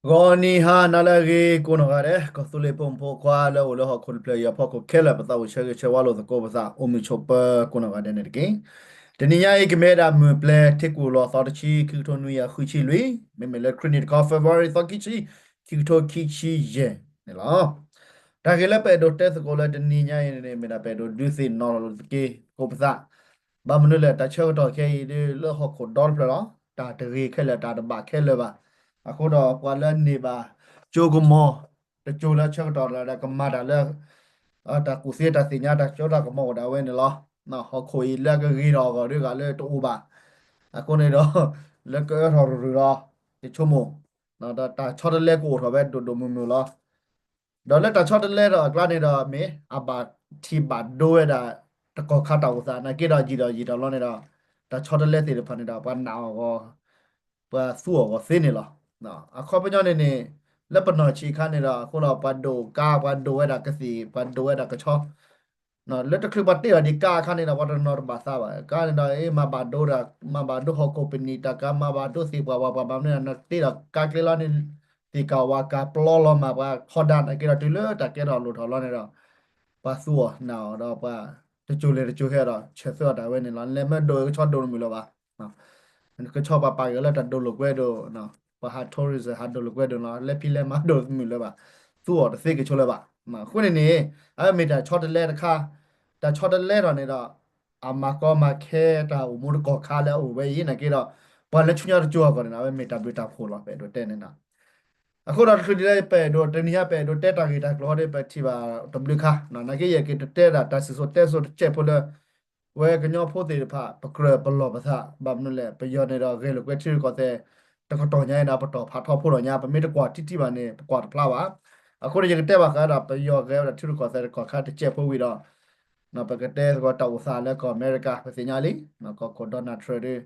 ဂီၤနံၤဟါနၤလၢအဂ့ၤကိးနီၢ်ဂၤဒဲး, ကီၢ်သူလ့ၤဖိမုၣ်ဖိခွါလၢအိၣ်လၢဟီၣ်ခိၣ်တဖျၢၣ်အံၤအဖီခိၣ်ခဲလၢာ် ပသးအိၣ်ဆၢဂ့ၤဆၢဝါလိာ်သကိးပသး အိၣ်မုာ်ဆိးပၢၤကိးနီၢ်ဂၤဒဲးန့ၣ်တက့ၢ်. တနံၤညါအံၤ ကမ့ၢ်ဝဲဒၣ်မုၢ်ပျဲၤ ထံကူၣ်လီၤသီတဆံ ခံကထိနွံကယၤဃုဆံလွံၢ်, မ့မ့ၢ်လၢခရံာ်နံၣ်တခီ February သီခံဆံ ခံကထိခံဆံယဲၢ်န့ၣ်လီၤ. တၢ်ဂ့ၢ်လၢပအဲၣ်ဒိးတဲသကိးလၢတနံၤညါအံၤန့ၣ် မ့ၢ်ဒၣ်ပအဲၣ်ဒိးဒုးသ့ၣ်နီၣ်လီၤသက့ သကိးပသး ဘၣ်မနုၤလဲၣ် တၢ်ဆၢကတီၢ်ခဲအံၤဒ်လၢဟီၣ်ခိၣ်ဒီတဖျၢၣ်လီၤ. တၢ်တဂ့ၤခဲလၢာ် တၢ်တဘၣ်ခဲလၢာ်ဘၣ်. အဃိဒီးပှၤလၢန့ၢ်ဘၣ်ကၠိကမီၤ တကၠိလၢဆၢကတီၢ်လၢကမၤတၢ်လၢ တၢ်ကူၣ်သ့တၢ်သ့ၣ်ညါ တၢ်စိတၢ်ကမီၤအိၣ်ဒၣ်ဝဲန့ၣ်လီၤ. ဟီၣ်ခိၣ်အံၤလၢကဂ့ၤထီၣ်အဂီၢ်ဒ်ဂၤလၢတအိၣ်ဘၣ်. အဃိန့ၣ်ဒီး လၢကအၢထီၣ်ရူၤရူၤလီၤ ယဆိကမိၣ် ဒီးတၢ်ဆီတလဲကအိၣ်ထီၣ်ဝဲဒိၣ်ဒိၣ်မုၢ်မုၢ်လီၤ. ဒီးလၢတၢ်ဆီတလဲထီၣ်အကျါန့ၣ်ဒီး မ့ၢ်အဘၣ်ထံၣ်ဘၣ်ဒိဝဲဒၣ် တကီၢ်ခါတၢ်အိၣ်သး နာ်က့ဒီးယံာ်ဒီးယံာ်ထီၣ်လီၤန့ၣ်ဒီး တၢ်ဆီတလဲသ့ၣ်တဖၣ်န့ၣ်ဒီး ပှၤနာ်အီၤဂီၢ် ပှၤသူအီၤဂီၢ်သ့န့ၣ်လီၤ. အခီပညီန့ၣ်န့ၣ် လၢပနီၢ်ဆံးအခါန့ၣ်ဒီး အဃိဒီးပှၤဒိၣ်ကါ ပှၤဒိၣ်ဝဲဒၣ်ကသ့ၣ် ပှၤဒိၣ်ဝဲဒၣ်ကဆီ လၢတချုးပှၤတ့ၢ်အီၤဒံးကါအခါန့ၣ်ဒီး ပှၤတနီၤတဘၣ်သးဘၣ်. ကါန့ၣ်ဒီး အ့ မၤဘၣ်ဒိဒီး မၤဘၣ်ဒိဟီၣ်ခိၣ်ပနံာ်တၢ်ကါ မၤဘၣ်ဒိသ့ၣ်ပှၢ်ဝၢ်ပှၢ် ဘၣ်မနုၤဒီး နတ့ဒီးကါကျဲလီၤန့ၣ် သ့ၣ်ကၢ်ဝါကၢ်ပျီလီၤမး ပှၤထီဒါနာ်က့ဒီး တုၤလၢတၢ်ကဲထီၣ်လိၣ်ထီၣ်လီၤန့ၣ်ဒီး ပှၤသူအီၤနာ်အီၤဒီး ပှၤတကၠိလဲၤတကၠိဟဲဒီး ဆၢသၢအီၤတၢ်ဝဲန့ၣ်လီၤ. လဲၤမ့ၢ်ဒိၣ်ကဆီဒိၣ်တမုာ်လၢၤဘၣ်. ကဆီပှၤပာ်က့ၤလၢတၢ်ဒိၣ်လိာ်ကွဲဒိၣ် ပှၤဟး tourism ဟးဒိၣ်လိာ်ကွဲဒိၣ်လီၤ. လဲၤဖံးလဲၤမၤဒိၣ်တမုာ်လၢၤဘၣ်. သူအီၤတသ့ကဲဆိလၢၤဘၣ်. အဃိန့ၣ်န့ၣ် အဝဲမ့ၢ်တၢ်ဆီတလဲတခါ, တၢ်ဆီတလဲထီၣ်န့ၣ်ဒီး အမၤကီမၤခဲတၢ်အိၣ်မူတကီၢ်ခါလၢအအိၣ်ဝဲအံၤနာ်က့ဒီး ပှၤလၢဆူညါတကၠိအဂီၢ်န့ၣ် အဝဲမ့ၢ်တၢ်ဘျုးတၢ်ဖှိၣ်လီၤ ပအဲၣ်ဒိးတဲန့ၣ်လီၤ. အဃိဒီးတချုးဒ်လၢပအဲၣ်ဒိး တနံၤညါပအဲၣ်ဒိးတဲတၢ်ဂ့ၢ်တၢ်ကျိၤဟီဒီး ပထံၣ်ဘၣ်တဘျုးခါ, နာ်က့ယက့ၤတတဲဒၣ်တၢ်စံၣ်စိၤတဲစိၤတစဲးဖိလၢ ဝဲကညီဖိသ့ၣ်တဖၣ် ပကြၢးပလီၢ်ပသး ဘၣ်မနုၤလဲၣ် ပယီၤန့ၣ်ဒီးဂဲၤလိာ်ကွဲထံရူၢ်ကီၢ်သဲး တကတီၢ်ညါအံၤဒီး ပတီၢ်ဖးထီဖိဒီးညါ ပမ့ၢ်တကွၢ်ထံထံဘၣ်န့ၣ် ပကွၢ်တဖျါဘၣ်. အဃိန့ၣ် ယကတဲဘၣ်ဃးဒီး ပယီၤဂဲၤဝဲဒၣ်ထံရူၢ်ကီၢ်သဲးတကီၢ်ခါတစဲးဖိဝံၤဒီး ပကတဲသကိးတၢ်အိၣ်သးလၢကီၢ်အမဲရကၤ ပသ့ၣ်ညါလံ, ကီၢ်ခိၣ် Donald Trump ဒီး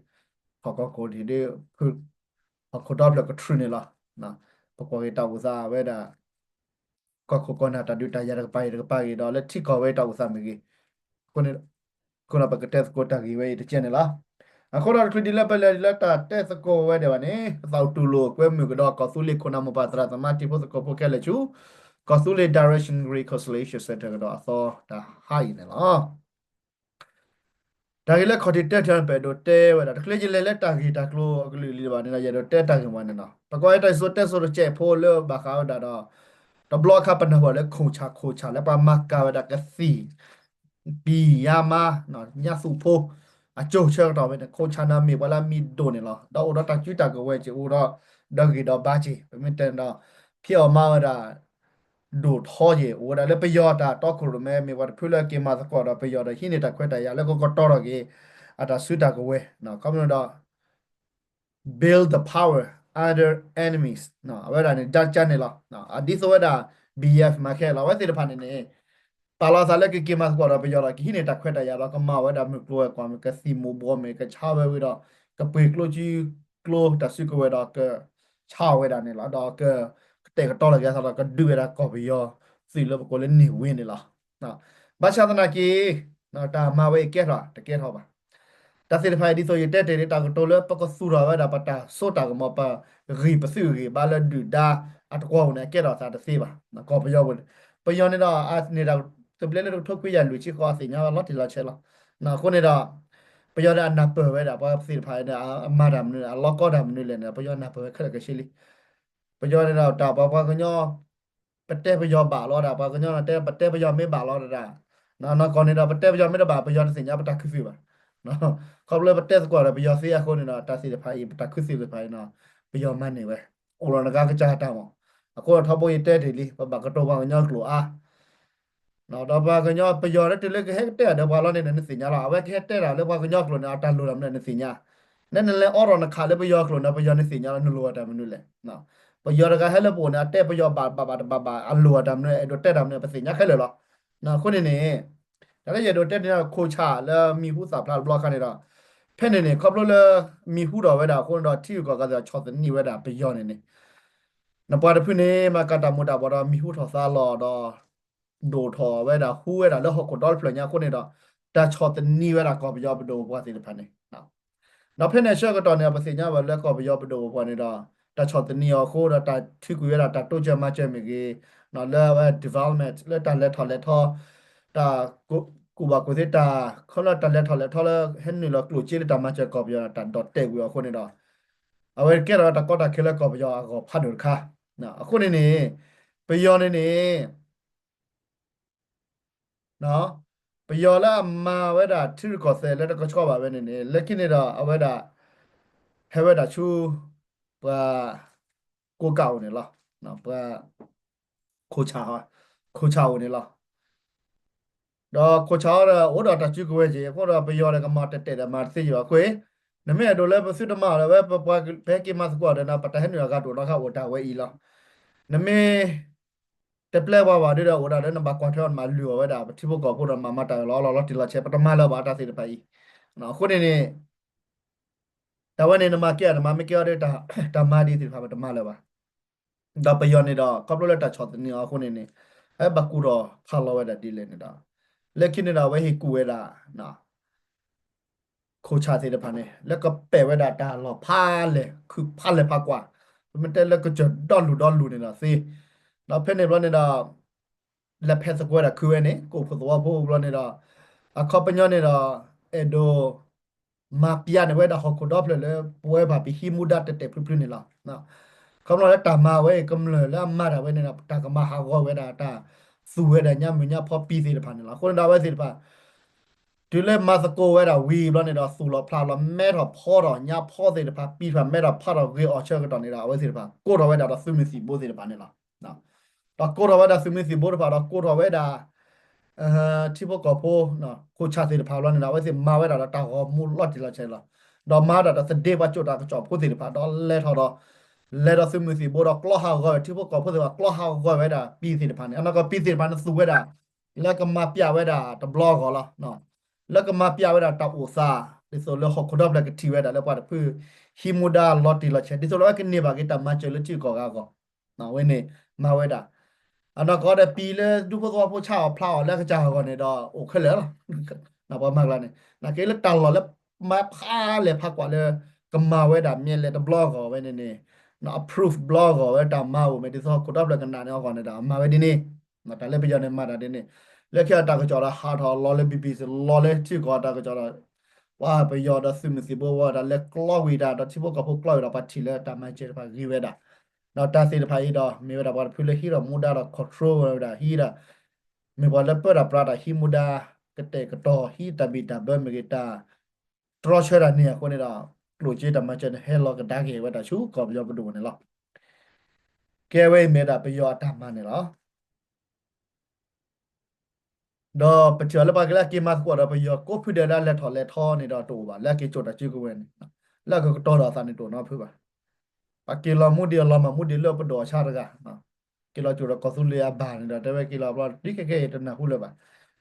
ဟီၣ်ကီၢ်ခိၣ်ဒံးဒီး ဟီၣ်ခိၣ်ဒီဖျၢၣ်ကထြူးန့ၣ်လီၤ. ပကွၢ်က့ၤတၢ်အိၣ်သးဝဲဒၣ် ကီၢ်ခိၣ်ကီၢ်နၢ်တၢ်ဒုးတၢ်ယၤတကပၤအံၤတကပၤဂ့ၤဒီး လၢထံကီၢ်ဝဲတၢ်အိၣ်သးမ့ၢ်ဂ့ၤ, အဃိန့ၣ် အဃိဒီးပကတဲသကိးတၢ်ဂ့ၢ်ဝဲအံၤတကဲန့ၣ်လီၤ. အဃိဒီးတချုးဒ်လၢပလဲၤလၢတၢ်တဲသကိးဝဲဒၣ်ဘၣ်န့ၣ် ပသးအိၣ်တူၢ်လိာ်ကွဲမုာ်ကဒီး ကီၢ်သူလ့ၤခိၣ်နၢ်မိၢ်ပၢ်သရၣ်သမါတံၤဖိသကိးဖိခဲလၢာ်ဆူ ကီၢ်သူလ့ၤ Direction Reconciliation Center ကဒီးအသီတဟါအံၤန့ၣ်လီၤ. တၢ်ဂ့ၢ်လၢခီၣ်ထံးတၢထံးန့ၣ် ပအဲၣ်ဒိးတဲဝဲဒၣ် တချုးယလဲၤလၢတၢ်ဂ့ၢ်တၢ်ကျိၤအကလုာ်လံဘၣ်န့ၣ်ဒီး ယအဲၣ်ဒိးတဲတၢ်ဂ့ၢ်ဝဲန့ၣ်လီၤ. ပကွၢ်အံၤတၢ်စံၣ်စိၤတဲစိၤတစဲးဖိလၢဘၣ်ဃးဝဲဒၣ်ဒီး တဘျီအခါပနၢ်ဟူလၢ ခိၣ်ဆၣ် ခိၣ်ဆၣ် လၢပှၤမၤကၤဝဲဒၣ်ကသံၣ် ပံၤယါမါ ညၣ်သူၣ်ဖိ အကၠိၣ်ဆၢကတီၢ်ဝဲန့ၣ် ခိၣ်ဆၣ်န့ၣ်မ့ၢ်ပှၤလၢအမံၤဒိၣ်န့ၣ်လီၤ. ဒီးအိၣ်ဒီးတၢ်စုတၢ်ကဝဲၤက့ၤ အိၣ်ဒီး ဒီးဂ့ၤဒီးဘါက့ၤ ပမ့ၢ်တဲန့ၣ်ဒီး ဖံးအီၣ်မၤအီၣ်ဝဲဒၣ် ဒိၣ်ထီက့ၤ အိၣ်ဝဲဒၣ်လၢပယီၤတၢ်တီခိၣ်ရိၣ်မဲ မ့ၢ်ပှၤတဖုလၢက့ၤမၤသကိးဒီးပယီၤဒီးဟံးန့ၢ်တၢ်ခွဲးတၢ်ယာ်လၢကကတီၤထီၣ်က့ၤ အတၢ်စုတၢ်ကဝဲၤ ခီဖျိဒီး build the power under enemies အဝဲဒၣ်န့ၣ် ဒါကန့ၣ်လီၤ. အဒ်သိးဝဲဒၣ် ဘီအက်ဖ် မၤခဲလီၤ အဝဲသ့ၣ်တဖၣ်န့ၣ်န့ၣ် ပာ်လီၤသးလၢကက့ၤမၤသကိးဒီးပယီၤဒီး ကဟံးန့ၢ်တၢ်ခွဲးတၢ်ယာ်ဒီး ကမၤဝဲဒၣ်မုၢ်ကျိၤဝဲၤကွာ် မ့ၢ်ကသံၣ်မူၤဘှီး မ့ၢ်ကဆါဝဲဝံၤဒီး ကပှ့ၤကျိကၠူကျိတၢ်စုကဝဲၤဒီး ကဆါအီၣ်ဝဲဒၣ်န့ၣ်လီၤ. ဒီးက ကတဲာ်ကတီၤလီၤက့ၤအသးဒီး ကဒုးဝဲဒၣ်ကီၢ်ပယီၤသုးလၢပကိးလၢ နေဝင်း န့ၣ်လီၤ. ဘၣ်ဆၣ်သနာ်က့ တၢ်မၤဝဲအံၤကဲထီၣ် တကဲထီၣ်ဘၣ်. တၢ်သ့ၣ်တဖၣ်အံၤဒ်သိးယတဲတ့ၢ်လံ တၢ်ကတိၤလၢပကသူၣ်ထီၣ်ဝဲဒၣ်ပတၢ်စိတၢ်ကမီၤ ပဂံၢ်ပသုးဂံၢ်ဘါလၢဒုၣ်ဒါအတကွီၢ်ပူၤန့ၣ် အကဲထီၣ်သးတသ့ဘၣ်. ကီၢ်ပယီၤပူၤန့ၣ် ပယီၤန့ၣ်ဒီး အန့ၣ်ဒီးသဘျ့လၢတကထိခွံကယၤလွံၢ်ဆံဃီ အသ့ၣ်ညါလီၤတံၢ်လီၤဆဲးလီၤ. အဃိန့ၣ်ဒီး ပယီၤန့ၣ်အနၢ်ပၢၢ်ဝဲဒၣ် ပှၤသ့ၣ်တဖၣ်န့ၣ် အမၤတၢ်မနုၤလဲၣ် အလီၤကီတၢ်မနုၤလဲၣ်န့ၣ် ပယီၤနၢ်ပၢၢ်ဝဲခဲလၢာ်ခဲဆ့လံ. ပယီၤန့ၣ်ဒီးတၢ်ပှၤပှၤကညီ ပတဲပယီၤဘၣ်လီၤဒၣ် ပှၤကညီတဲ ပတဲပယီၤမ့ၢ်ဘၣ်လီၤဒၣ်. နီၢ်ကီၢ်န့ၣ်ဒီး ပတဲပယီၤမ့ၢ်တဘၣ် ပယီၤတသ့ၣ်ညါပတၢ်ခူသူၣ်ဘၣ်. ခီဖျိပတဲသကိးဒီးပယီၤသ့အဃိန့ၣ်ဒီး တၢ်သ့ၣ်တဖၣ်အံၤ ပတၢ်ခူသူၣ်သ့ၣ်တဖၣ်အံၤန့ၣ် ပယီၤမၤန့ၢ်ဝဲ အိၣ်လီၤနကါကစၢ်တၢ်မး. အဃိဒီးထီဘိယတဲတ့ၢ်လံ ပဘၣ်ကတိၤပှၤကညီကျိာ်အါ ဒီးပှၤကညီပယီၤလၢတုၤလၢကဟဲကတဲတၢ်ဒီးပှၤလီၤန့ၣ် နသ့ၣ်ညါလီၤ. အဝဲကဟဲတဲတၢ်လၢပှၤကညီကျိာ်န့ၣ် အတၢ်လိၣ်တၢ်မနုၤနသ့ၣ်ညါ. နနလဲၤအိးထီၣ်နခးလၢပယီၤကျိာ်န့ၣ် ပယီၤနသ့ၣ်ညါလီၤ နလိၣ်အတၢ်မနုၤလဲၣ်. ပယီၤတဂၤဟဲလၢပအိၣ်န့ၣ် အတဲပယီၤဘၣ်ဘၣ်ဘၣ်တဘၣ်ဘၣ် အလိၣ်အတၢ်မနုၤ အဲၣ်ဒိးတဲတၢ်မနုၤ ပသ့ၣ်ညါခဲလၢာ်လီၤ. အဃိန့ၣ်န့ၣ် တၢ်လၢယအဲၣ်ဒိးတဲန့ၣ် ခိၣ်ဆၣ်လၢမံၤဟူသၣ်ဖျါတဘျီအခါန့ၣ်ဒီး ဖဲန့ၣ်န့ၣ် ခီဖျိလၢမံၤဟူထီၣ်ဝဲဒၣ်အဃိန့ၣ်ဒီး ထံဂုၤကီၢ်ဂၤသ့ၣ်ဆီၣ်သနံးဝဲဒၣ်ပယီၤန့ၣ်န့ၣ် နပှၤတဖုန့ၣ် မၤကၤတၢ်မူၤတၢ်ဘှီးဒီး မံၤဟူထီၣ်သါလီၤဒီး ဒိၣ်ထီၣ်ဝဲဒၣ်ဟူဝဲဒၣ်လၢဟီၣ်ခိၣ်ဒီတဖျၢၣ်ညါအဃိန့ၣ်ဒီး တၢ်ဆီၣ်သနံးဝဲဒၣ်ကီၢ်ပယီၤပဒိၣ်ပပှၢ်သ့ၣ်တဖၣ်န့ၣ် ဒီးဖဲန့ၣ်အဆၢကတီၢ်န့ၣ် ပသ့ၣ်ညါဘၣ်လၢကီၢ်ပယီၤပဒိၣ်ပပှၢ်န့ၣ်ဒီး တၢ်ဆီၣ်သနံးအီၤအဃိဒီး တၢ်ထုးကွံာ်ဝဲဒၣ်တၢ်တိစၢၤမၤစၢၤမ့ၢ်ဂ့ၤ, လၢအဝဲ development လၢတၢ်လဲၤထီၣ်လဲၤထီ, တၢ်ကူၣ်ဘၣ်ကူၣ်သ့တၢ် ခီဖျိတၢ်လဲၤထီၣ်လဲၤထီလၢဟဲနုာ်လီၤကျိၣ်စ့လၢတၢ်မၤစၢၤကီၢ်ပယီၤ တၢ်ဒိးတဲာ်ကွံာ်အီၤအဃိန့ၣ်ဒီး အဝဲကဲထီၣ်ဝဲတၢ်ကီတၢ်ခဲလၢကီၢ်ပယီၤအဂီၢ်ဖးဒိၣ်တခါ. အဃိန့ၣ်န့ၣ် ပယီၤန့ၣ်န့ၣ် ပယီၤလၢအမၤဝဲဒၣ်ထံရူၢ်ကီၢ်သဲးလၢတကဆှီဘၣ်ဝဲန့ၣ်န့ၣ် လၢခံန့ၣ်ဒီးအဝဲဒၣ် ဟဲဝဲဒၣ်ဆူ ပှၤ ကိးကးအိၣ်န့ၣ်လီၤ. ပှၤ ခိၣ်ဆၣ် ခိၣ်ဆၣ်အိၣ်န့ၣ်လီၤ. ဒီးခိၣ်ဆၣ်အီၤဒီး အိၣ်ဒီးတၢ်စုကဝဲၤက့ၤ အဃိဒီးပယီၤဒီးကမၤတတဲာ်ဒီးမၤတသ့ယဘၣ်အဃိ, နမ့ၢ်အဲၣ်ဒိးလၢပသုတမၤအီၤဒီး ဝဲပပှၤပဟဲက့ၤမၤသကိးဒီး ပတၢ်ဟဲနုာ်အဂၤတအိၣ်နီတခါအိၣ်တၢ်ဝဲအံၤလီၤ. နမ့ၢ် တပျဲပှၤဘၣ်ဒီးအိၣ်ဒၣ်ဒီး နဘၣ်ကွၢ်ထွဲအီၤ နဘၣ်လုၢ်အီၤဝဲဒၣ် ပထံဖိကီၢ်ဖိဒီးမၤမၤတၢ်လီၤလီၤတံၢ်လီၤဆဲး ပတမၤလၢၤဘၣ်တၢ်သ့ၣ်တဖၣ်အံၤ. အဃိန့ၣ်န့ၣ် တၢ်ဝဲန့ၣ် နမၤကဲအီၤနမၤမ့ၢ်ကဲအီၤဒီး တၢ်မၤဒ်သ့ၣ်တဖၣ် ပတမၤလၢၤဘၣ်. ဒီးပယီၤန့ၣ်ဒီး ခီဖျိလၢတၢ်ဆီၣ်သနံးအီၤအဃိန့ၣ်န့ၣ် အဘၣ်ကူၣ်ထီၣ်ဖးလီၤဝဲဒၣ်ဒ်လဲၣ်န့ၣ်ဒီး လၢခံန့ၣ်ဒီး အဝဲဟ့ၣ်ကူၣ်ဝဲဒၣ် ခိၣ်ဆၣ်သ့ၣ်တဖၣ်န့ၣ် လၢကပဲာ်ဝဲဒၣ်တၢ်လီၢ်ဖးလဲၢ် ခုးဖးလဲၢ်ဖးကွၢ်, ပမ့ၢ်တဲလၢကစၢၢ်ဒီလူၢ်ဒီလူၢ်န့ၣ်ဒီးသ့, ဒီးဖဲန့ၣ်ဘျီန့ၣ်ဒီး လဲၤဖဲသကိးဝဲဒၣ်ခုးဝဲန့ၣ် ကအိၣ်ဖှိၣ်သဝီဖိဘျီန့ၣ်ဒီး အခီပညီန့ၣ်ဒီး အဲၣ်ဒိး မၤပျးန့ၢ်ဝဲဒၣ်ဟီၣ်ခိၣ်ဒီဖျၢၣ်လၢ ပဝဲပှၤပဟံးမူဒါတဲာ်တဲာ်ဖျုးဖျုးန့ၣ်လီၤ. ခီဖျိလၢတၢ်မၤဝဲအံၤကမျၢၢ်လၢအမၤတၢ်ဝဲန့ၣ်ဒီး တၢ်ကမၤဟးဂီၤဝဲဒၣ်တၢ်သူၣ်ဝဲဒၣ်ညါမုၢ်ညါဖီပံသ့ၣ်တဖၣ်န့ၣ်လီၤ. အဃိန့ၣ်ဒီးအဝဲသ့ၣ်တဖၣ် တုၤလၢမၤသကိးဝဲဒၣ်ဝံၤဘျီန့ၣ်ဒီး သူၣ်လီၤဖျးလီၤ မဲထီၣ်ဖီထီၣ်ညါဖီသ့ၣ်တဖၣ် ပံတဖၣ်မဲထီၣ်ဖးထီၣ်ဂ့ၤအီၤဆၢကတီၢ်န့ၣ်ဒီး အဝဲသ့ၣ်တဖၣ် ကိးထီၣ်ဝဲဒၣ်ဒီးသုးမုၢ်သံၣ်ဘိသ့ၣ်တဖၣ်န့ၣ်လီၤ. ဒီးကိးထီၣ်ဝဲဒၣ်သုးမုၢ်သံၣ်ဘိတဖၣ်ဒီး ကိးထီၣ်ဝဲဒၣ် ထံဖိကီၢ်ဖိ ခိၣ်ဆၣ်သ့ၣ်တဖၣ်ဘျီန့ၣ်ဒီး အဝဲသ့ၣ်မၤဝဲဒၣ်ဒီးတၢ်ဂီၤမူလီၤတံၢ်လီၤဆဲးလီၤ. ဒီးမၤဒၣ်ဒီးသဒ့ပှၤကၠိၣ်တၢ်ကစီၣ်ဖိသ့ၣ်တဖၣ် ဒီးလဲၤထီၣ်ဒီး လဲၤဒီးသုးမုၢ်သံၣ်ဘိဒီးကျီဟးဂီၤဝဲ ထံဖိကီၢ်ဖိသ့ၣ်တဖၣ် ကျီဟးဂီၤဝဲဒၣ်ပံသ့ၣ်တဖၣ်န့ၣ် အနီၢ်ကီၢ်ပံသ့ၣ်တဖၣ်န့ၣ်သူၣ်ဝဲဒၣ် လၢကမၤပျးဝဲဒၣ်တဘျီအဂီၢ်လီၤ. လၢကမၤပျးဝဲဒၣ်တၢ်အိၣ်သး ဒ်သိးလၢဟီၣ်ခိၣ်ဒီဖျၢၣ်ကထံၣ်ဝဲဒၣ်လၢပှၤတဖု ဟံးမူဒါလီၤတံၢ်လီၤဆဲး ဒ်သိးလၢအဝဲကန့ၢ်ဘၣ်က့ၤတၢ်မၤစၢၤလၢထံဂုၤကီၢ်ဂၤအဂီၢ် အဝဲန့ၣ် မၤဝဲဒၣ် အနီၢ်ကီၢ်ဒီးပံလၢဒူဖိသဝီဖိဆါအီၤဖျါအီၤလၢကစၢ်အဂီၢ်န့ၣ်ဒီး အိၣ်ခဲလၢာ်လီၤ. ပှၤမၤကျါန့ၣ် နာ်က့လၢတၢ်လီၢ်လၢ မၤဖးလဲၢ်ဖးကွၢ်လၢ ကမၤဝဲဒၣ်မ့ၢ်လဲၣ်တဘျီအဂီၢ်ဝဲန့ၣ်န့ၣ် approve ဘျီအဂီၢ်ဝဲတၢ်မၤအိၣ်မ့ၢ်ဒ်သိးဟီၣ်ခိၣ်ဒီဖျၢၣ်ကနၣ်န့ၣ်အဂီၢ်န့ၣ်ဒီး မၤဝဲဒ်န့ၣ် တၢ်လၢပယီၤန့ၣ်မၤတၢ်ဒ်န့ၣ် လၢခံအတၢ်ကစီၣ်ဒီးဟးထီၣ်လီၤလၢ ဘံဘံ လီၤလၢထံဂုၤကီၢ်ဂၤတၢ်ကစီၣ်ဒီး ပှၤပယီၤဒီးသုးမုၢ်သံၣ်ဘိဝဲဒၣ်လဲၤကျီဝံၤတၢ်ဒီးထံဖိကီၢ်ဖိကျီဝံၤဒီးပှၤထံၣ်လၢတၢ်မၤစၢၤတဖၣ်ဂ့ၤဝဲဒၣ် ဒီးတၢ်သ့ၣ်တဖၣ်အံၤဒီး မ့ၢ်ဝဲဒၣ်ပှၤတဖုလၢဟံးထီၣ်မူဒါဒီး control ဝဲဒၣ်ဟံးဒၣ် မ့ၢ်ပှၤလၢပၢတၢ်ပြးတၢ်ဟံးမူဒါ ကတဲာ်ကတီၤဟံးတၢ်ဘံၣ်တၢ်ဘၢမ့ၢ်ဂ့ၤ တၢ်တြီဆၢတၢ်န့ၣ်အဃိန့ၣ်ဒီး ကျိၣ်စ့တၢ်မၤစၢၤန့ၣ်ဟဲလီၤကဒါက့ၤဝဲဒၣ်ဆူကီၢ်ပယီၤပဒိၣ်န့ၣ်လီၤ. ကဲဝဲအံၤမ့ၢ်ဒၣ်ပယီၤအတၢ်မၤန့ၣ်လီၤ. ဒီးပထံၣ်အီၤလၢပှၤကလၢအက့ၤမၤသကိးဒီးပယီၤ ကိးဖုဒဲးလၢအလဲၤထီၣ်လဲၤထီန့ၣ်ဒီးတအိၣ်ဘၣ် လၢအက့ၤကၠိၣ်တၢ်စုကဝဲၤန့ၣ် လၢအကကတီၤဒီးအသးန့ၣ်တအိၣ်နီတဖုဘၣ်. ပှၤက့ၤလီၤမူဒံးအလီၤမၢ်မူဒံးလၢပဒိၣ်အီၤဆါတဂၤ က့ၤလီၤကၠိၣ်ဒီးကီၢ်သူလ့ၤအဘၣ်န့ၣ်ဒီး တဲဝဲက့ၤလီၤဘျီ ဒ်ခဲကဲအံၤတနၢ်ဟူလၢၤဘၣ်.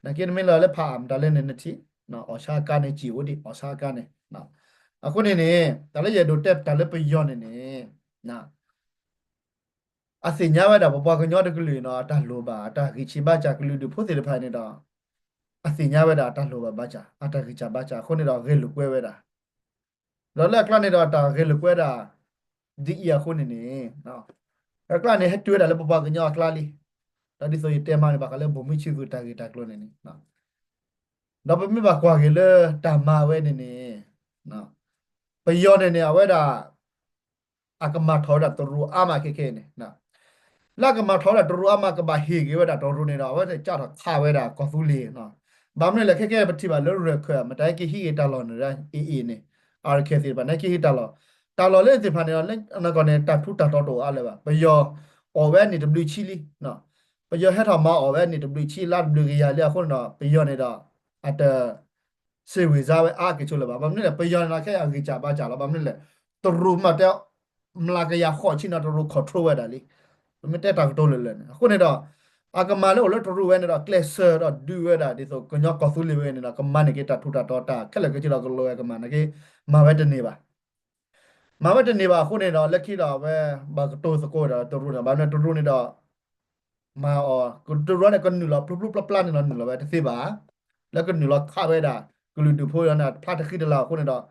နာ်က့နမ့ၢ်လၢလၢဖးအါမတၤလဲၣ်န့ၣ်နထံၣ် အီၣ်ဆါအကါန့ၣ် စံၣ်အိၣ်ဒံး အီၣ်ဆါအကါန့ၣ် အဃိန့ၣ်န့ၣ် တၢ်လၢယအဲၣ်ဒိးတဲတၢ်လၢပယီၤန့ၣ်န့ၣ် အသ့ၣ်ညါဝဲဒၣ်ပပှၤကညီတကလုာ်န့ၣ် အတၢ်လိၣ်ဘၣ် အတၢ်ဂံၢ်ဆံးဘါစၢ်ကလုာ်ဒူၣ်ဖိသ့ၣ်တဖၣ်န့ၣ်ဒီး အသ့ၣ်ညါဝဲဒၣ်အတၢ်လိၣ်ဘၣ်ဘါစၢ် အတၢ်ဂံၢ်စၢ်ဘါစၢ် အဃိန့ၣ်ဒီးဂဲၤလိာ်ကွဲဝဲဒၣ် ဒီးလၢအကျါန့ၣ်ဒီးတၢ်ဂဲၤလိာ်ကွဲဒၣ် ဒ်အံၤအဃိန့ၣ်န့ၣ် အကျါန့ၣ်ဟဲတုၤဝဲဒၣ်လၢပပှၤကညီအကျါလံ. ဒီးဒ်သိးယတဲမးန့ၣ် ဘၣ်ဃးလၢဗိုလ်မှူးချစ်သူတၢ်ဂ့ၢ်တၢ်ကျိၤန့ၣ်န့ၣ် ဒီးပမ့ၢ်ဘၣ်ကွၢ်က့ၤလၢတၢ်မၤဝဲန့ၣ်န့ၣ် ပယီၤန့ၣ်န့ၣ် အဝဲဒၣ် အကမၤထီၣ်ဝဲဒၣ်တရူးအါမးခဲခဲအံၤန့ၣ် လၢအကမၤထီၣ်ဝဲဒၣ်တရူးအါမး ကဘၣ်ဟ့ၣ်က့ၤဝဲဒၣ်တရူးန့ၣ်ဒီး အဝဲသ့ၣ်ကးထီၣ်ခးဝဲဒၣ်ကီၢ်သူလ့ၤ ဘၣ်မနုၤလဲၣ် ခဲကဲပထံၣ်ဘၣ်လၢရၢၢ်ခၢၣ် မတၤဟဲက့ၤဟံးက့ၤတၢ်လီၢ်န့ၣ် အ့ၣ်အ့ၣ်န့ၣ် အါရခဲသ့ၣ်တဖၣ် နဟဲက့ၤဟံးတၢ်လီၢ် တၢ်လီၢ်လၢသ့ၣ်တဖၣ်န့ၣ်ဒီး လၢအနီၢ်ကီၢ်န့ၣ် တၢ်ထူးတၢ်တီၤတအိၣ်အါလၢၤဘၣ်. ပယီၤအီၣ်ဝဲန့ၣ်တဘျုးဆံလံ ပယီၤဟဲထီၣ်မၤအီၣ်ဝဲန့ၣ်တဘျုးဆံလါတဘျုးကယၤလံအဃိန့ၣ်ဒီး ပယီၤန့ၣ်ဒီး အတ စ့ၢ်ဝ့ၤစါဝဲအါက့ၤဆိလၢၤဘၣ်. ဘၣ်မနုၤလဲၣ် ပယီၤန့ၣ်ဒီးခဲအံၤအဂံၢ်စၢ်ဘါစၢ်လီၤ. ဘၣ်မနုၤလဲၣ် တရူးမးတဲ မျးကယၤဃိးဆံန့ၣ် တရူး control ဝဲဒၣ်လံ. ပမ့ၢ်တဲတၢ်ကတိၤလၢာ်လၢာ်န့ၣ် အဃိန့ၣ်ဒီး အကမၤလၢအိၣ်လၢတရူးဝဲန့ၣ်ဒီး ကျဲးစၢးဒီးဒုးဝဲဒၣ် ဒ်သိးကညီကီၢ်သူလ့ၤဝဲန့ၣ်ဒီး ကမၤန့ၢ်က့ၤတၢ်ထူးတၢ်တီၤတၢ်ခဲလၢာ်ခဲဆ့ဒီးကလိၤဝဲကမၤန့ၢ်က့ၤ မၤဝဲတန့ၢ်ဘၣ် မၤဝဲတန့ၢ်ဘၣ်အဃိန့ၣ်ဒီး လၢခံဒီးအဝဲ ဘၣ်ကတိၤသကိးဒီးတရူးန့ၣ် ဘၣ်မနုၤတရူးန့ၣ်ဒီး မၤအီၤ တရူးန့ၣ်ကနုာ်လီၤဖျိဖျိပျၢ်ပျၢ်န့ၣ်လီၤ နုာ်လီၤဝဲတသ့ဘၣ်. လၢကနုာ်လီၤခးဝဲဒၣ် ကလုာ်ဒူၣ်ဖိဒီးန့ၣ် ဖျါတဃံတလၤအဃိန့ၣ်ဒီး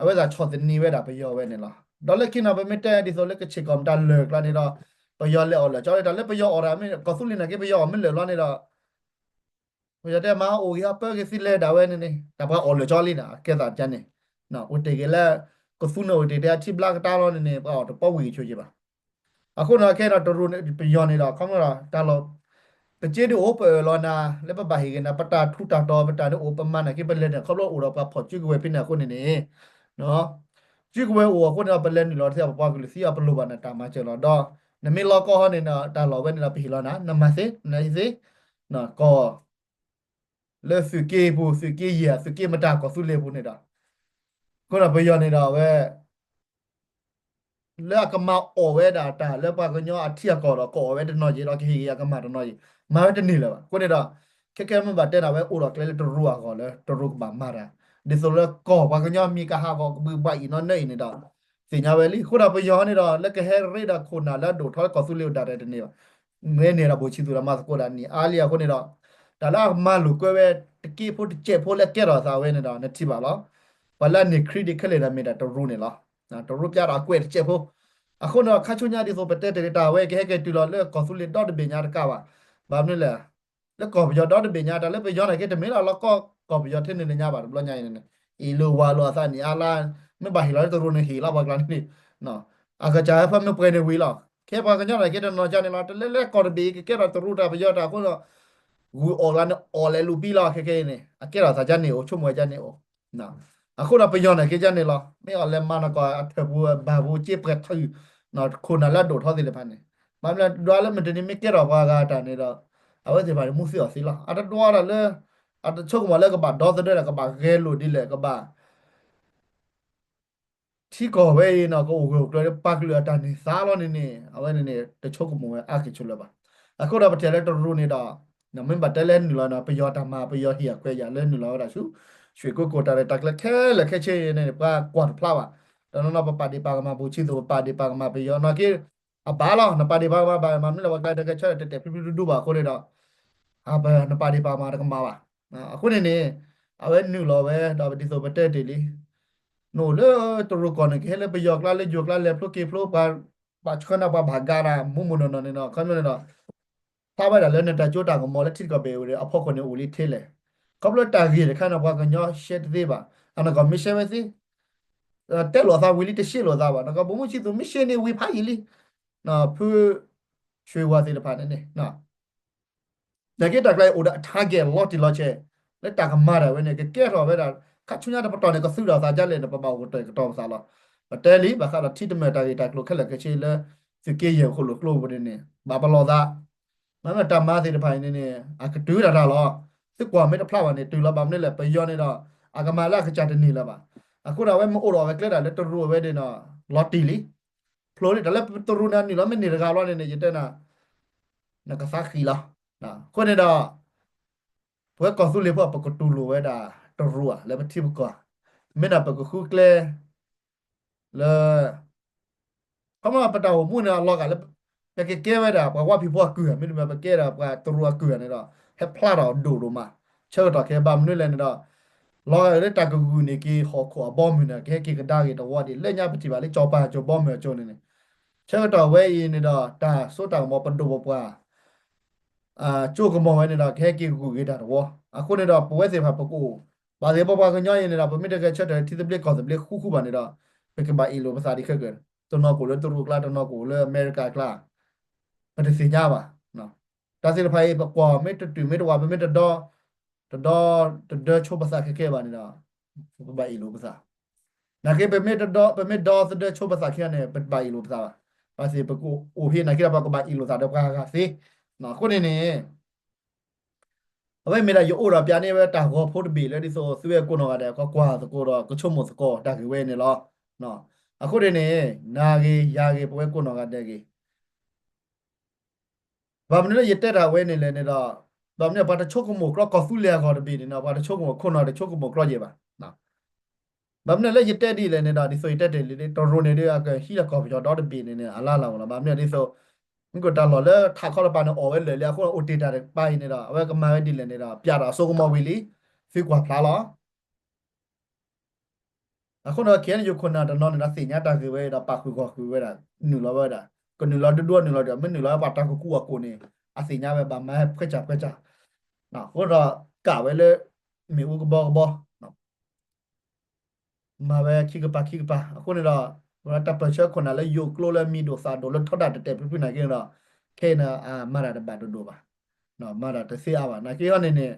အဝဲသ့ၣ်ဆီၣ်သနံးဝဲဒၣ်ပယီၤဝဲန့ၣ်လီၤ. ဒီးလၢခံန့ၣ် ပမ့ၢ်တဲဒ်သိးလၢကဆ့ၣ်ကီးမတၤလၢာ်ကျါန့ၣ်ဒီး ပယီၤလဲၤအီၣ်လၢာ်ကၠီလၢတၢ်လၢပယီၤအီၣ်တၢ်မ့ၢ် ကီၢ်သူလ့ၤနာ်က့ ပယီၤအီၣ်မ့ၢ်လၢာ်လီၤန့ၣ်ဒီး ပယီၤတဲမၤအိၣ်ဂ့ၤအပၢက့ၤသ့လဲၤဒၣ်ဝဲန့ၣ်န့ၣ် တၢ်ပှၤအီၣ်လၢာ်ကၠီလံန့ၣ် ကဲသးကန့ၣ် အိၣ်တ့ၢ်က့ၤလၢ ကသူန့ၣ်အိၣ်တ့ၢ်တဲအထံဘျါကတၢၢ်လီၤန့ၣ်န့ၣ် ပှၤအီၣ်တပီဝံၤကဆိးက့ဘၣ်. အဃိန့ၣ်ခဲဒီးတရူးန့ၣ် ပယီၤန့ၣ်ဒီး ခီဖျိဒီးတၢ်လီၢ် ပစ့ဒုးအိၣ်ပအၢၣ်လီၤနၤ လၢပဘၣ်ဟ့ၣ်ဂ့ၤနၤ ပတၢ်ထူးတၢ်တီၤ ပတၢ်န့ၣ်အိၣ်ပမၤနာ်က့ပလဲၤန့ၣ် ခီဖျိအိၣ်ဒီးပှၤဖီၣ်စုကဝဲၤဖဲန့ၣ်အဃိန့ၣ်န့ၣ် စုကဝဲၤအိၣ်အဃိန့ၣ်ဒီး ပလဲၤနုာ်လီၤတသ့ ပပှၤကလုာ်သံအီၤပလိၣ်ဘၣ်နတၢ်မၤစၢၤလီၤ. ဒီးနမ့ၢ်လီၤကီၢ်ဟီန့ၣ် တၢ်လီၢ်ဝဲန့ၣ်ဒီး ပဟ့ၣ်လီၤနၤ နမၤသ့ နသ့ ကီၢ် လၢသုးက့ပူၤ သုးက့ယဲၢ် သုးက့မတၤကီၢ်သူလ့ၤပူၤန့ၣ်ဒီး အဃိဒီးပယီၤန့ၣ်ဒီးအဝဲ လၢအကမၤအီၣ်ဝဲဒၣ်တၢ်လၢပှၤကညီအထံအကီၢ်ဒီး ကအီၣ်ဝဲတနီၤယံာ်ဒီးကဟ့ၣ်ဂ့ၤအကမၣ်တနီၤယံာ် မၤဝဲတန့ၢ်လၢၤဘၣ်. အဃိန့ၣ်ဒီး ခဲကဲမ့ၢ်ဘၣ်တဲန့ၣ် အဝဲအိၣ်ဒီးကျဲလၢတရူးအဂီၢ်လၢတရူးကဘၣ်မၤတၢ် ဒ်သိးလၢကီၢ်ပှၤကညီမံၤကဟးဂီၤကဘုးဘၣ်အံၤနီၢ်နၢအံၤန့ၣ်ဒီး သ့ၣ်ညါဝဲလံ. အဃိဒီးပယီၤန့ၣ်ဒီး လၢကဟဲရ့ဒီးခိၣ်နၢ်လၢအဒိၣ်ထီၣ်လၢကီၢ်သူလ့ၤအိၣ်ဒၣ်တန့ၢ်ဘၣ် မ့ၢ်န့ၣ်ဒီး ဘိၣ်ဆံသူးဒီးမၤသကိးဒၣ်နံၣ်အါလံအဃိန့ၣ်ဒီး တၢ်လၢအမၤလိာ်ကွဲဝဲ တက့ၢ်ဖိတကဲးဖိလၢကဲထီၣ်သးဝဲန့ၣ်ဒီး နထံၣ်ဘၣ်လီၤ. ပှၤလၢအန့ၢ်ခရံာ်ဒံးခဲလၢာ်ဒီးမ့ၢ်ဒၣ်တရူးန့ၣ်လီၤ. တရူးပျဲဒီးအကွဲးတကဲးဖိ အဃိန့ၣ်ဒီး ခါဆူညါဒ်သိးပတဲတ့ၢ်လံတၢ်ဝဲ ကဟဲက့ၤတုၤလီၤလၢကီၢ်သူလ့ၤဒီတဘ့ၣ်ညါတကးဘၣ်. ဘၣ်မနုၤလဲၣ် လၢကီၢ်ပယီၤဒီတဘ့ၣ်ညါ တၢ်လၢပယီၤနာ်က့ တမ့ၢ်လၢလီၤကီၢ်ကီၢ်ပယီၤထဲန့ၣ်လၢညါဘၣ် တဘျီညါအံၤန့ၣ် အ့ၣ်လိာ်ဝၤလိာ်အသးနံၣ်အါလါ မ့ၢ်ဘၣ်ဟ့ၣ်လီၤလၢတရူးန့ၣ်ဟ့ၣ်လီၤပှၤကျါန့ၣ် အကစၢ်ဟဲဖၢမ့ၢ်ပှဲၤန့ၣ်ဝံၤလီၤ. ခဲပှၤကညီနာ်က့တနီၤကါန့ၣ်လီၤ တလဲၤလၢကီၢ်တဘ့ၣ်အံၤ ကကဲထီၣ်တရူးတၢ်ပယီၤတၢ်အဃိဒီး ဂုၤအီၣ်လၢန့ၣ်အီၣ်လဲၤလူၤပံလီၤ ခဲကဲအံၤန့ၣ် အကဲထီၣ်သးကါန့ၣ်အိၣ် ဆိကမိၣ်ဝဲကါန့ၣ်အိၣ် အဃိဒီးပယီၤနာ်က့ကါန့ၣ်လီၤ မ့ၢ်အီၤလဲၤမၤနကီၢ်အထၢၣ်ပူၤဘၣ်ပူၤ က့ပှဲၤထုး ခိၣ်နၢ်လၢအဒိၣ်ထီၣ်သ့ၣ်တဖၣ်န့ၣ် ဘၣ်မနုၤလဲၣ် ဒွးလၢမုၢ်တနံၤမ့ၢ်ကဲထီၣ်ပှၤဂၤတၢ်န့ၣ်ဒီး အဝဲသ့ၣ်တဖၣ်န့ၣ် မူသ့အီၣ်သ့လီၤ. အတဒွးတၢ်လၢ အတဆိကမိၣ်လၢကဘၣ်ဒီသဒၢဒီး ကဘၣ်ဂဲၤလိာ်ဒ်လဲၣ် ကဘၣ် ထံကီၢ်ဝဲအံၤန့ၣ် ကအိၣ်ဂၢၢ်အိၣ်ကျၢၤလၢပှၤကလုာ်အတၢ်န့ၢ်သါလီၤန့ၣ်န့ၣ် အဝဲန့ၣ်န့ၣ် တဆိကမိၣ်ဝဲအါက့ၤဆိလၢၤဘၣ်. အဃိဒီးပထံၣ်လၢတရူးန့ၣ်ဒီး မ့ၢ်ဘၣ်တဲလၢနုာ်လီၤန့ၣ် ပယီၤတၢ်မၤ ပယီၤဟ့ၣ်အခွဲးယာ်လၢနုာ်လီၤဝဲဒၣ်ဆူ ရွှေကုက္ကို တၢ်ရဲၣ်တၢ်ကျဲၤခဲလၢာ်ခဲဆ့န့ၣ် ပှၤကွၢ်တဖျါဘၣ်. တနီၤနီၤပပာ်ဒ့ၣ်ပာ်ကမၣ် ဘိၣ်ဆံသူး ပပာ်ဒ့ၣ်ပာ်ကမၣ်ပယီၤနာ်က့ အဘၣ်လီၤ နပာ်ဒ့ၣ်ပာ်ကမၣ်ဘၣ် မ့ၢ်မနုၤလဲၣ် ပှၤကျါတကဲဆၢဒီး တဲာ်တဲာ်ဖျုးဖျုးဒူဒူဘၣ်အဃိန့ၣ်ဒီး အပနပာ်ဒ့ၣ်ပာ်ကမၣ်တကမၣ်ဘၣ်. အဃိန့ၣ်န့ၣ် အဝဲနုာ်လီၤဝဲဒီးဒ်သိးပတဲတ့ၢ်လံ နအိၣ်လၢတရူးကီၢ်န့ၣ် ကဟဲလၢပယီၤကျါလၢယိၤကျါလဲၤဖျိက့ၤဖျိ ပှၤဘၣ်ဆှၢနၤပှၤဘၣ်ဂၤနၤ မူးမူးနီၢ်နီၢ်န့ၣ်ဒီး ခီဖျိန့ၣ်ဒီး ဖျါဝဲဒၣ်လၢနတၢ်ကၠိတၢ်ကမီၤလၢထံကီၢ်ဘ့ၣ်ဝဲဒီး အဖီခိၣ်န့ၣ်အိၣ်လံထဲလဲၣ်. ခီဖျိတၢ်ဂ့ၢ်တခါန့ၣ် ပှၤကညီရှဲတသ့ဘၣ်. အနီၢ်ကီၢ်မ့ၢ်ရှဲဝဲသ့ တဲလိာ်အသးဝံၤလံ တရှဲလိာ်အသးဘၣ်. နီၢ်ကီၢ်ဘိမုၢ်ဆံသူးမ့ၢ်ရှဲန့ၣ်ဝံၤဖးယံာ်လံ ဖု ဆွေဝါသ့ၣ်တဖၣ်န့ၣ်န့ၣ် နာ်က့တၢ်ကျါအံၤအိၣ်ဒီးအ target လီၤတံၢ်လီၤဆဲး လၢတၢ်ကမၤတၢ်ဝဲန့ၣ် ကကဲထီၣ်ဝဲဒၣ် ခါဆူညါတပတီၢ်န့ၣ် ကသုးဒီးသးဒ်လဲၣ်န့ၣ် ပဘၣ်အိၣ်ကတီၢ်ကတီၤပသးလီၤ. ပတဲလံ ဘၣ်ဃးဒီးထံတမၢၢ်တၢ်ဂ့ၢ်တၢ်ကျိၤခဲလၢာ်ခဲဆ့လၢ သုးက့ယဲၢ်ဃိၣ်လိာ်ကျိပူၤန့ၣ်န့ၣ် ဘၣ်ပလီၢ်သး မ့မ့ၢ်တၢ်မၤသ့ၣ်တဖၣ်အံၤန့ၣ်န့ၣ် အကတုၤဒၣ်တၢ်လီၤ. သုကွၢ်မ့ၢ်တဖျါဘၣ်န့ၣ် တုၤလီၤ ဘၣ်မနုၤလဲၣ် ပယီၤန့ၣ်ဒီး အကမၤလၢအကစၢ်တန့ၢ်လၢၤဘၣ်. အဃိဒီးအဝဲမ့ၢ်အိၣ်ဒီးအဝဲကျဲဒၣ်လၢတရူးအဝဲန့ၣ်ဒီး လီၤတံၢ်လံ ဖျိလံ တၢ်လၢတရူးန့ၣ် နုာ်လီၤမ့ၢ်န့ၢ်တဂၤလီၤန့ၣ်န့ၣ် ယတဲနၤ နကသးဃံလီၤ. အဃိန့ၣ်ဒီး ပဝဲကီၢ်သူလ့ၤဖိ ပကတူၢ်လိာ်ဝဲဒၣ်တရူးဧါ လၢပထံပကီၢ် မ့ၢ်ဒၣ်ပကဃုကျဲ လၢ ခီမ့ၢ်ပတၢ်အိၣ်မူန့ၣ်အလီၤဂာ်လၢ ပကကဲဝဲဒၣ်ပှၤဝါဖံးဖိအကုၢ်ဧါ မ့တမ့ၢ်ပကဲဒၣ်ပှၤတရူးအကုၢ်ဧါန့ၣ်ဒီး ဟဲဖျါထီၣ်ဒိၣ်ဒိၣ်မး ဆၢကတီၢ်ခဲအံၤဘၣ်မနုၤလဲၣ်န့ၣ်ဒီး လီၤဂာ်လၢတၢ်ကဂုာ်န့ၢ်က့ၤဟီၣ်ခိၣ်အဘီအမုၢ်န့ၣ် ကဟဲက့ၤကဒါက့ၤတဝီဒံး လၢညါပထံၣ်ဘၣ်လၢကၠီၤပၤကၠိၤဘီမုၢ်အကၠိန့ၣ်န့ၣ် ဆၢကတီၢ်ဝဲအံၤန့ၣ်ဒီး တၢ်စိတၢ်ကမီၤပဒိၣ်ပပှၢ် ကၠိကမီၤဝဲန့ၣ်ဒီး ကဟဲက့ၤဂုာ်က့ၤတၢ်တဝီ အဃိန့ၣ်ဒီး ပဝဲသ့ၣ်တဖၣ်ပကအိၣ် ဘၣ်သ့ၣ်ပပှၤကညီအံၤန့ၣ်ဒီး ပမ့ၢ်တဂဲၤဆၢထၢၣ်ထံသဘျ့ကီၢ်သဘျ့ဃူဃူဘၣ်န့ၣ်ဒီး ပကဘၣ်အ့ၣ်လိာ်ပသးဒံးခဲကၢၤ တနီၤကအိၣ်လၢတရူးကျါ တနီၤကအိၣ်လၢအမဲရကၤကျါ ပတသ့ၣ်ညါဘၣ်. တၢ်သ့ၣ်တဖၣ်အံၤ ပကွၢ်မ့ၢ်တတုၤမ့ၢ်တဝး ပမ့ၢ်တဒီ တဒီ တဒၢဆိပသးခဲခဲဘၣ်န့ၣ်ဒီး ပဘၣ်အ့ၣ်လိာ်ပသး နာ်က့ ပမ့ၢ်တဒီ ပမ့ၢ်ဒီသဒၢဆိပသးခံဂၤန့ၣ် ပဘၣ်အ့ၣ်လိာ်ပသးဘၣ်. ဘၣ်သ့ၣ်ပကအိၣ်ဖဲနာ်က့ဒီး ပကဘၣ်အ့ၣ်လိာ်သးဒီးပှၤဂၤဂၤသ့. အဃိန့ၣ်န့ၣ် အဝဲမ့ၢ်ဒၣ်ယအိၣ်ဒီးပျးန့ၢ်ဝဲတၢ်ဂီၤဖိတဘ့ၣ်လၢဒ်သိးသုဝဲကိးနီၢ်ဂၤဒဲး ကကွၢ်သကိးဒီးကဆိကမိၣ်သကိးတၢ်ဂ့ၢ်ဝဲန့ၣ်လီၤ. အဃိန့ၣ်န့ၣ် နၤဂ့ၤ ယၤဂ့ၤ ပဝဲကိးနီၢ်ဂၤဒဲးဂ့ၤ ဘၣ်မနုၤလၢယတဲတၢ်ဝဲန့ၣ်လဲၣ်န့ၣ်ဒီး ဘၣ်မနုၤပှၤတဆိကမိၣ်ကြီကီၢ်သူလ့ၤအဂီၢ်တဘ့ၣ်န့ၣ်ဒီး ပှၤတဆိကမိၣ်ခိၣ်နၢ်တဆိကမိၣ်ကြီယဲၢ်ဘၣ်. ဘၣ်မနုၤလၢယတဲဒ်လဲၣ်န့ၣ်ဒီး ဒ်သိးယတဲတ့ၢ်လံ တရူးန့ၣ်ဒီး အကဟံးလီၤကီၢ်ပယီၤဒီတဘ့ၣ်န့ၣ်န့ၣ် အလါလၢ်အိၣ်လီၤ. ဘၣ်မနုၤဒ်သိး မ့ၢ်ကတၢ်လီၢ်လၢထးခီတပၤန့ၣ် အီၣ်ဝဲလၢာ်လံ အဃိအိၣ်တ့ၢ်တၢ်တပၤအံၤန့ၣ်ဒီး အဝဲကမၤဝဲဒ်လဲၣ်န့ၣ်ဒီး ပျးဒီးအစိကမီၤဝံၤလံ သုကွၢ်ဖျါလီၤ. အဃိဒီး ခဲအံၤ ယခိၣ်နၢ်တနီၤန့ၣ်ဒီး သ့ၣ်ညါတၢ်ဂ့ၢ်ဝဲဒီး ပာ်ဃုာ်ဂီၢ်ဃုာ်ဝဲဒၣ် နုာ်လီၤဝဲဒၣ်, ကနုာ်လီၤဒိၣ်ဒိၣ်နုာ်လီၤဒီး မ့ၢ်နုာ်လီၤဝဲပှၤတၢ်ကကူအကိာ်န့ၣ် အသ့ၣ်ညါဝဲဘၣ်မၤဟဲဖှဲကၢ်ဖှဲကၢ်. အဃိဒီး ကးဝဲလၢ မ့ၣ်အူကဘီကဘီ မၤဝဲခံကပၤခံကပၤ အဃိန့ၣ်ဒီး ဝဲတၢ်ပၢၢ်ဆၢခိၣ်နၢ်လၢယိၤကျိလၢမံၤဒိၣ်သၣ်ဒိၣ် လၢထီဒၣ်တတဲာ်ဖုဖုနာ်က့န့ၣ်ဒီး ခဲအံၤန့ၣ် မၤတၢ်တဘၣ်ဒိၣ်ဒိၣ်ဘၣ်, မၤတၢ်တသ့အါဘၣ် နာ်က့ဟီန့ၣ်န့ၣ်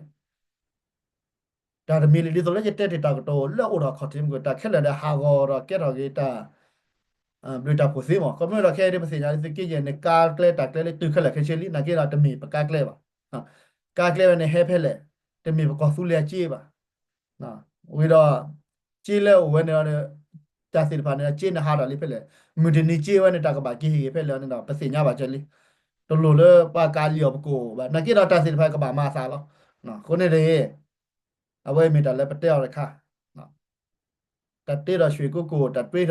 တၢ်တမံၤလၢ ဒ်သိးလၢယတဲတ့ၢ်တၢ်ကတိၤလၢအိၣ်ဒီး ခီၣ်ထံးမုၢ်က တၢ်ခဲလၢာ်ဒီးဟးဂီၤဒီးကဲထီၣ်က့ၤတၢ် ဘျုးတၢ်ဖှိၣ်သ့မး. ခီဖျိဒီးခဲအံၤဒ်ပသ့ၣ်ညါလၢသုးက့ယဲၢ်န့ၣ် ကါကျဲတၢ်ကျဲလၢတုၤခဲလၢာ်ခဲဆ့လံ နာ်က့ဒီးတမ့ၢ်ပကါကျဲဘၣ်. ကါကျဲဝဲန့ၣ်ဟဲဖဲလဲၣ်, တမ့ၢ်ပကီၢ်သူလ့ၤအစ့ဘၣ်. ဝံၤဒီး စ့လၢအိၣ်ဝဲန့ၣ်ဒီး တၢ်သ့ၣ်တဖၣ်န့ၣ်ဒီး စ့န့ၣ်ဟးထီၣ်လံဖဲလဲၣ်, မုၢ်တနံၤစ့ဝဲန့ၣ် တၢ်ကဘၣ်က့ၤဟ့ၣ်ဂ့ၤဖဲလဲၣ်န့ၣ်ဒီး ပသ့ၣ်ညါဘၣ်ကဲလံ. တလိၣ်လၢပှၤကးလံအီၤပကိာ်ဘၣ် နာ်က့ဒီးတၢ်သ့ၣ်တဖၣ်ကဘၣ်မၤအသးလီၤ. အဃိန့ၣ်တဂ့ၤ အဝဲမ့ၢ်တၢ်လၢပတဲအီၤတခါ တၢ်တ့ဒီး ရွှေကုက္ကို တၢ်တ့ဒီး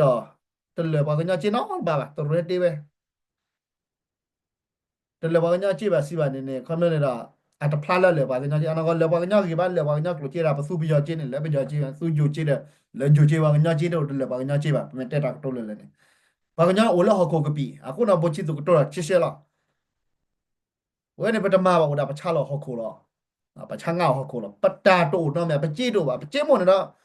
တလၢာ်ပှၤကညီစ့နီတဘ့ၣ်ဘၣ် တရၢတ့ဝဲ တလၢာ်ပှၤကညီစ့ဘၣ်စံးဘၣ်န့ၣ်န့ၣ် ခီဖျိန့ၣ်ဒီး အတဖျါလၢလၢာ်ပှၤကညီစ့ အနီၢ်ကီၢ်လၢာ်ပှၤကညီဂ့ၤဘၣ် လၢာ်ပှၤကညီကျိာ်စ့ဒၣ် ပသူပယီၤစ့န့ၣ် လၢပယီၤစ့ သူယိၤစ့ဒီး လၢယိၤစ့ ပှၤကညီစ့တအိၣ်တလၢာ်ပှၤကညီစ့ဘၣ် ပမ့ၢ်တဲတၢ်ကတိၤလၢာ်လၢာ်န့ၣ် ပှၤကညီအိၣ်လၢဟီၣ်ခိၣ်ကပံာ် အဃိန့ၣ် ဘိၣ်ဆံသူၣ်ကတိၤဒီးရှဲရှဲလီၤ. ဝဲန့ၣ်ပတမၤဘၣ်အိၣ်ဒၣ်ပဆါလီၤဟီၣ်ခိၣ်လီၤ. ပဆါငါအီၤဟီၣ်ခိၣ်လီၤ. ပတၢ်တအိၣ်နီတမံၤ ပစ့တအိၣ်ဘၣ် ပစ့မိၣ်န့ၣ်ဒီး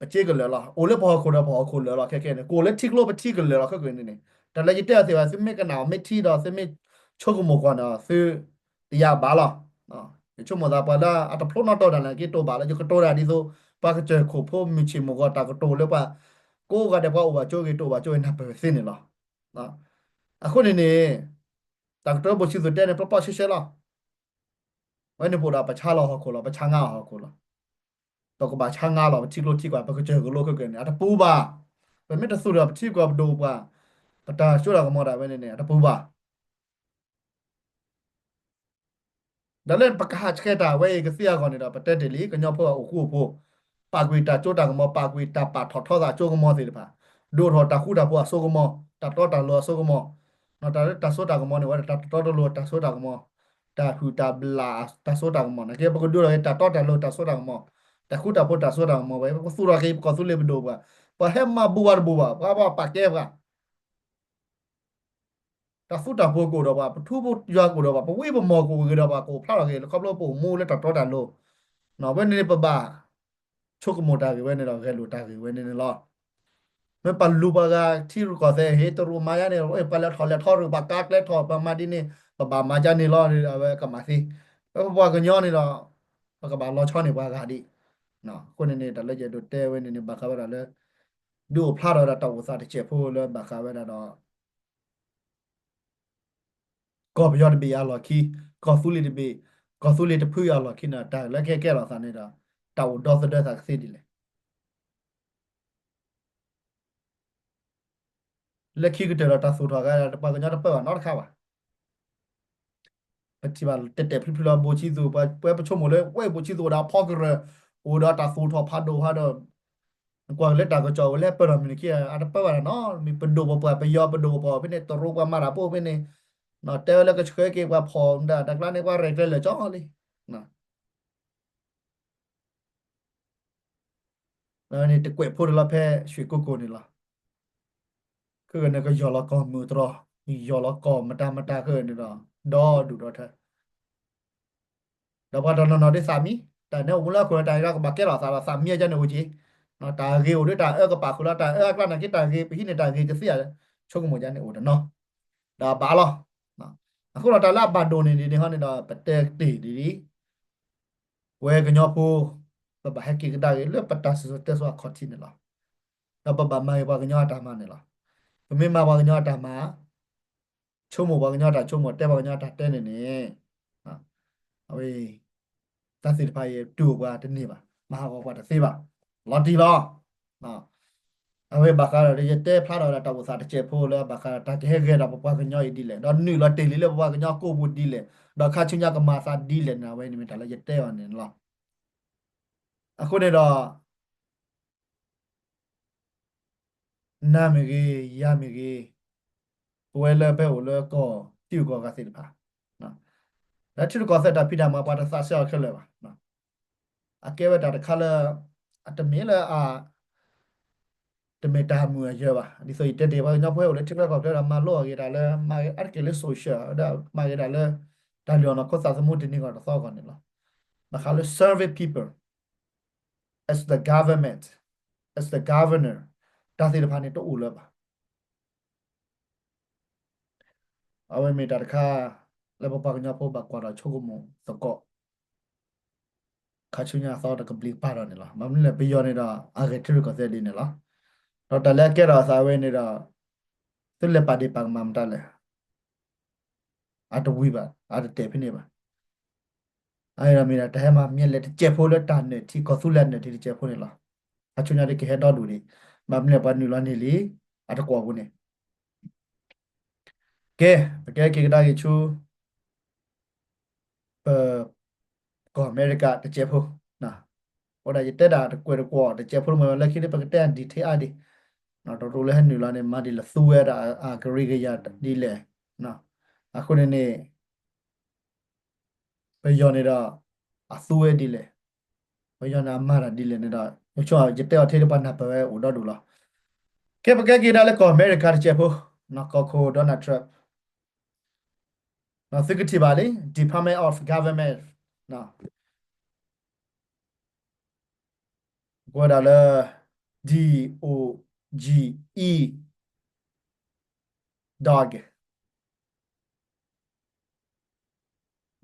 ပစ့ကလၢာ်လီၤ. အိၣ်လၢပဟီၣ်ခိၣ်ဒီးပဟီၣ်ခိၣ်လၢာ်လီၤ ခဲကဲန့ၣ် ကအိၣ်လၢထံကျိပထံကလၢာ်လီၤ ခဲကဲန့ၣ်န့ၣ် တၢ်လၢယတဲအီၤသ့ၣ်ဘၣ် သုမ့ၢ်ကနၣ်အီၤမ့ၢ်ထံဒီး သုမ့ၢ်ဆိကမိၣ်ကွၢ်န့ၣ် သုတယၤဘၣ်လီၤ. ယဆိကမိၣ်သးပှၤလၢအတဖျိနီၣ်တီၢ်တၢ်န့ၣ် က့ၤတိၢ်ဘၣ်လၢယကတိၤတၢ်ဒ်သိး ပှၤကစၢၢ်ခိၣ်ဖိမုၢ်ဆ့ၣ်မုၢ်ဂီၤတၢ်ကတိၤလၢပှၤ ကိးဂၤဒဲးပှၤအိၣ်ဘၣ်ကၠိဂ့ၤ တအိၣ်ဘၣ်ကၠိဂ့ၤ နၢ်ပၢၢ်သ့န့ၣ်လီၤ. အဃိန့ၣ်န့ၣ် တၢ်ကတိၤဘိၣ်ဆံသူၣ်တဲန့ၣ် ပျီပျီရှဲရှဲလီၤ. ဝဲန့ၣ်ပအိၣ်ဒီးပဆါလီၤဟီၣ်ခိၣ်လီၤ ပဆါငါအီၤဟီၣ်ခိၣ်လီၤ. ပကဘၣ်ဆါငါလီၤ ပထံကျိထံကွၢ် ပကစၢၢ်ကလိခဲကဲန့ၣ် အတပူၤဘၣ်. ပမ့ၢ်တသူၣ်ဒီးပထံပကီၢ်ပဒိၣ်ပှၤ ပတၢ်စိတၢ်ကမီၤဒၣ်ဝဲန့ၣ်န့ၣ် အတပူၤဘၣ်. ဒီးလၢပကဟးဆှဲးတၢ်ဝဲအံၤကသ့အဂီၢ်န့ၣ်ဒီး ပတဲတ့ၢ်လံ ကညီဖိအအိၣ်ဃူအိၣ်ဖိး, ပာ်ကွံာ်တၢ်စိတၢ်ကမီၤ ပာ်ကွံာ်တၢ်ပာ်ထီၣ်ထီသးစိကမီၤသ့ၣ်တဖၣ်, ဒိၣ်ထီၣ်တၢ်ဃူတၢ်ဖိးအစိကမီၤ, တၢ်တီတၢ်လိၤအစိကမီၤ, တၢ်လၢတၢ်စိတၢ်ကမီၤန့ၣ် ဝဲဒၣ်တၢ်တီတၢ်လိၤတၢ်စိတၢ်ကမီၤ, တၢ်ဟုၣ်တၢ်ဘျၣ်တၢ်စိတၢ်ကမီၤ နာ်က့ ပကဒိၣ်ထီၣ်က့ၤတၢ်တီတၢ်လိၤတၢ်စိတၢ်ကမီၤ, တၢ်ဃူတၢ်ဖိးတၢ်စိတၢ်ကမီၤဝဲ ပကသူၣ်ထီၣ်က့ၤ ပကီၢ်သူလ့ၤပဒိၣ်ပှၤ, ပှၤဟဲမၤဘူးဝဲတဘူးဘၣ်, ပှၤဘၣ်ပာ်ကဲပှၤ တၢ်သူတၢ်ဖိကအိၣ်ဒီးပှၤ, ပထူပယွၤကအိၣ်ဒီးပှၤ, ပဝံပမီၢ်ကအိၣ်ဂ့ၤဒီးပှၤ, ကအိၣ်ဖျါထီၣ်ဂ့ၤ လၢခီဖျိပအိၣ်မူလၢတၢ်တီတၢ်လိၤ, ဝဲန့ၣ်န့ၣ်ပဘၣ်ဆိကမိၣ်တၢ်ဂ့ၢ်ဝဲန့ၣ်ဒီး ဂဲၤလိာ်တၢ်ဂ့ၢ်ဝဲန့ၣ်န့ၣ်လီၤ. မ့ၢ်ပလူၤပှၤဂၤထံရူၢ်ကီၢ်သဲး ဟ့ၣ်တရူးမၤယါန့ၣ် ပှၤလဲၤထီၣ်လဲၤထီရူၢ် ပှၤကါကျဲထီၣ် ပှၤမၤဒ်န့ၣ် ပဘၣ်မၤယါန့ၣ်လီၤ, အဝဲကမၣ်သ့, ပပှၤကညီန့ၣ်ဒီး ပကဘၣ်လီၤဆီန့ၢ်ပှၤဂၤဒံး, အဃိန့ၣ်န့ၣ် တၢ်လၢယအဲၣ်ဒိးတဲဝဲန့ၣ်န့ၣ် ဘၣ်ဃးဝဲဒၣ်လၢ ဒုးအိၣ်ဖျါထီၣ်ဝဲဒၣ်တၢ်အိၣ်သးတစဲးဖိလၢဘၣ်ဃးဝဲဒၣ်ဒီး ကီၢ်ပယီၤတဘ့ၣ်အလီၢ်ခံ, ကီၢ်သူလ့ၤတဘ့ၣ်, ကီၢ်သူလ့ၤတဖုအလီၢ်ခံန့ၣ် တၢ်လၢကဲကဲထီၣ်သးန့ၣ်ဒီး တၢ်အိၣ်ဒီသဒၢသးကသ့ဒ်လဲၣ်. လၢခံကတၢၢ်ဒီးတၢ်သူၣ်ထီၣ်ဂၤ ပှၤကညီတပၢၢ်ဘၣ်နီတခါဘၣ်. ပထံၣ်ဘၣ်တဲာ်တဲာ်ဖျုဖျုလီၤ ဘိၣ်ဆံသူၣ် ပဝဲပဆိကမိၣ်လၢ ဝဲဘိၣ်ဆံသူၣ်အိၣ်ဒီးအဖီကရၢၢ် အိၣ်ဒီးတၢ်သူၣ်ထီၣ်ဖးဒိၣ်ဖးဒီး နကွၢ်လၢတၢ်ကစီၣ်ဝဲလၢပၢၢ်ထီၣ်မုၢ်နံၤခံ အတပၢၢ်ဘၣ်နီၤ မ့ၢ်ပဒိၣ်ပပှၢ် ပယီၤပဒိၣ်ပပှၢ်ဖဲန့ၣ် တရူးပှၤမၤတၢ်ဖိဖဲန့ၣ် တဲဝဲလၢကဆှၢက့ၤပှၤဖီၣ်မတၤ တၢ်ကျါန့ၣ် ပှၤရဲၣ်ကျဲၤလၢာ်ကၠီလံ. န့ၣ်တကွဲးဖိတလီၤဖဲ ရွှေကုက္ကို န့ၣ်လီၤ. ခဲကနံၣ်ကယီၢ်လီၤကီၢ်မုၢ်တြီၤ, ယီၢ်လီၤကီၢ်မတၤမတၤခဲကနံၣ်ဒီး ဒီဒူၣ်ဒီထၢ ဒီးပှၤတနီၤနီၤဒ်သးမံ, တၢ်န့ၣ်အိၣ်မူလၢဟီၣ်ခိၣ်ဒီးတၢ်အံၤဒီးကဘၣ်ကဲထီၣ်သးဒီးသးမံအကန့ၣ်အိၣ်က့ၤ, တၢ်ဂ့ၤအိၣ်ဒီးတၢ်အၢကပာ်ဃုာ်လီၤ, တၢ်အၢအကျါနာ်က့တၢ်ဂ့ၤ ပဟံးန့ၢ်တၢ်ဂ့ၤကသ့ဧါ, ဆိကမိၣ်ကန့ၣ်အိၣ်တနီၤ, ဒီးဘၣ်လီၤ. အဃိဒီးတၢ်လၢအဘၣ်ဒိၣ်န့ၣ်ဒ်န့ၣ်ဟီန့ၣ်ဒီး ပတဲတ့ၢ်ဒ်အံၤ ပဝဲကညီဖိ ပဘၣ်ဟဲက့ၤကဒါက့ၤလၢပတၢ်စံၣ်စိၤတဲစိၤအခီၣ်ထံးန့ၣ်လီၤ. ဒီးပဘၣ်မၤဂ့ၤပှၤကညီအတၢ်မၤန့ၣ်လီၤ. ပမ့ၢ်မၤပှၤကညီအတၢ်မၤ, ဆိကမိၣ်ပှၤကညီအတၢ်ဆိကမိၣ် တဲပှၤကညီအတၢ်တဲန့ၣ်န့ၣ်, အဝဲ တၢ်သ့ၣ်တဖၣ်အံၤတူၢ်ပှၤတန့ၢ်ဘၣ်, မၤဟးဂီၤပှၤတသ့ဘၣ်, လီၤတံၢ်လီၤ. အဝဲဘၣ်ဃးဒီးယတဲဖျါထီၣ်ဝဲဒၣ်တၢ်အိၣ်သးတစဲးဖိလၢဘၣ်ဃးဒီးတၢ်ကဟဲဂဲၤဒီးပပှၤကညီအံၤဒ်လဲၣ်, ဒီးနုာ်လီၤတ့ၢ်လံလၢပပှၤကညီကိးပူၤဒ်လဲၣ်, ဒီးခါဆူညါကမၤသးဒ်လဲၣ်န့ၣ် အဝဲန့ၣ်မ့ၢ်တၢ်လၢယတဲအီၤန့ၣ်လီၤ. အဃိန့ၣ်ဒီး နၤမ့ၢ်ဂ့ၤ, ယၤမ့ၢ်ဂ့ၤ, ပဝဲလၢပဟဲအိၣ်လၢကီၢ်ထံဂုၤကီၢ်ဂၤသ့ၣ်တဖၣ်, လၢထံရူၢ်ကီၢ်သဲးတၢ်ဖံးတၢ်မၤပှၤတသးစဲအီၤခဲလၢာ်ဘၣ်. အကဲဝဲတၢ်တခါလၢ တမ့ၢ်လၢအ တမ့ၢ်တၢ်မုာ်အယၢၤဘၣ်. ဒ်သိးယတဲတ့ၢ် ပှၤကညီဖိအိၣ်လၢထံချၢကီၢ်ချၢဒီး မၤလိအဂ့ၤတၢ်လၢ မၤအါတက့ၢ်လၢ social ဒီးမၤဂ့ၤတၢ်လၢ တၢ်လုၢ်အီၣ်နီၢ်ခိသးသမူတနံၤဂီၢ်တသီဂီၢ်န့ၣ်လီၤ. ဘၣ်ဃးလၢ serving people as the government, as the governor တၢ်သ့ၣ်တဖၣ်န့ၣ်တအိၣ်လၢၤဘၣ်. အဝဲမ့ၢ်တၢ်တခါ လၢပပှၤကညီဖိဘၣ်ကွၢ်ဒီးဆိကမိၣ်သကိး ခါဆူညါအသီတကဘျံးကပၤဒီးန့ၣ်လီၤ. ဘၣ်မနုၤလဲၣ် ပယီၤန့ၣ်ဒီး အဂဲၤထံရူၢ်ကီၢ်သဲးဒ်န့ၣ်လီၤ. ဒီးတၢ်လၢအကဲထီၣ်အသးဝဲန့ၣ်ဒီး သုလဲၤပာ်ဒ့ၣ်ပာ်ကမၣ်မတၤလဲၣ် အတဝံၤဘၣ် အတတဲာ်ဖဲန့ၣ်ဘၣ်. အအံၤဒီးမ့ၢ်ဒၣ်တၢ်ဟဲမၤမ့ၢ်လဲၤတစဲးဖိလၢတၢ်နၢၣ်ထံ ကီၢ်သူလ့ၤအနၢၣ်ထံတစဲးဖိန့ၣ်လီၤ. ခါဆူညါဒ်ကဟဲဒီဒူၣ်ဒံး ဘၣ်မနုၤလဲၣ် ပှၤနုာ်လီၤန့ၢ်လံ အတကွီၢ်ပူၤန့ၣ် ကဲ ပကဲက့ၤကဒါက့ၤဆူ ပ ကီၢ်အမဲရကၤတစဲးဖိ, အိၣ်ဒၣ်ယတဲဒၣ်တကွဲးတကွီၢ်တစဲးဖိမ့ၢ်လၢခံန့ၣ် ပကတဲအ detail အါဒံး, တရူးလၢဟဲနုာ်လီၤန့ၣ် မၤဒ်လဲၣ်သူဝဲဒၣ်အကရံကယၤဒ်လဲၣ်, အဃိန့ၣ်န့ၣ် ပယီၤန့ၣ်ဒီး အသူဝဲဒ်လဲၣ်, ပယီၤန့ၣ်အမၤတၢ်ဒ်လဲၣ်န့ၣ်ဒီး ယဆိကမိၣ်ယတဲအီၤထဲဒ်ပှၤနၢ်ပၢၢ်ဝဲအိၣ်ဒီဒူၣ်လီၤ. ကဲပကဲက့ၤဒၣ်လၢကီၢ်အမဲရကၤတစဲးဖိ, ကီၢ်ခိၣ် Donald Trump သုကထံၣ်ဘၣ်လံ Department of Government ကွဲးဒၣ်လၢ D O G E dog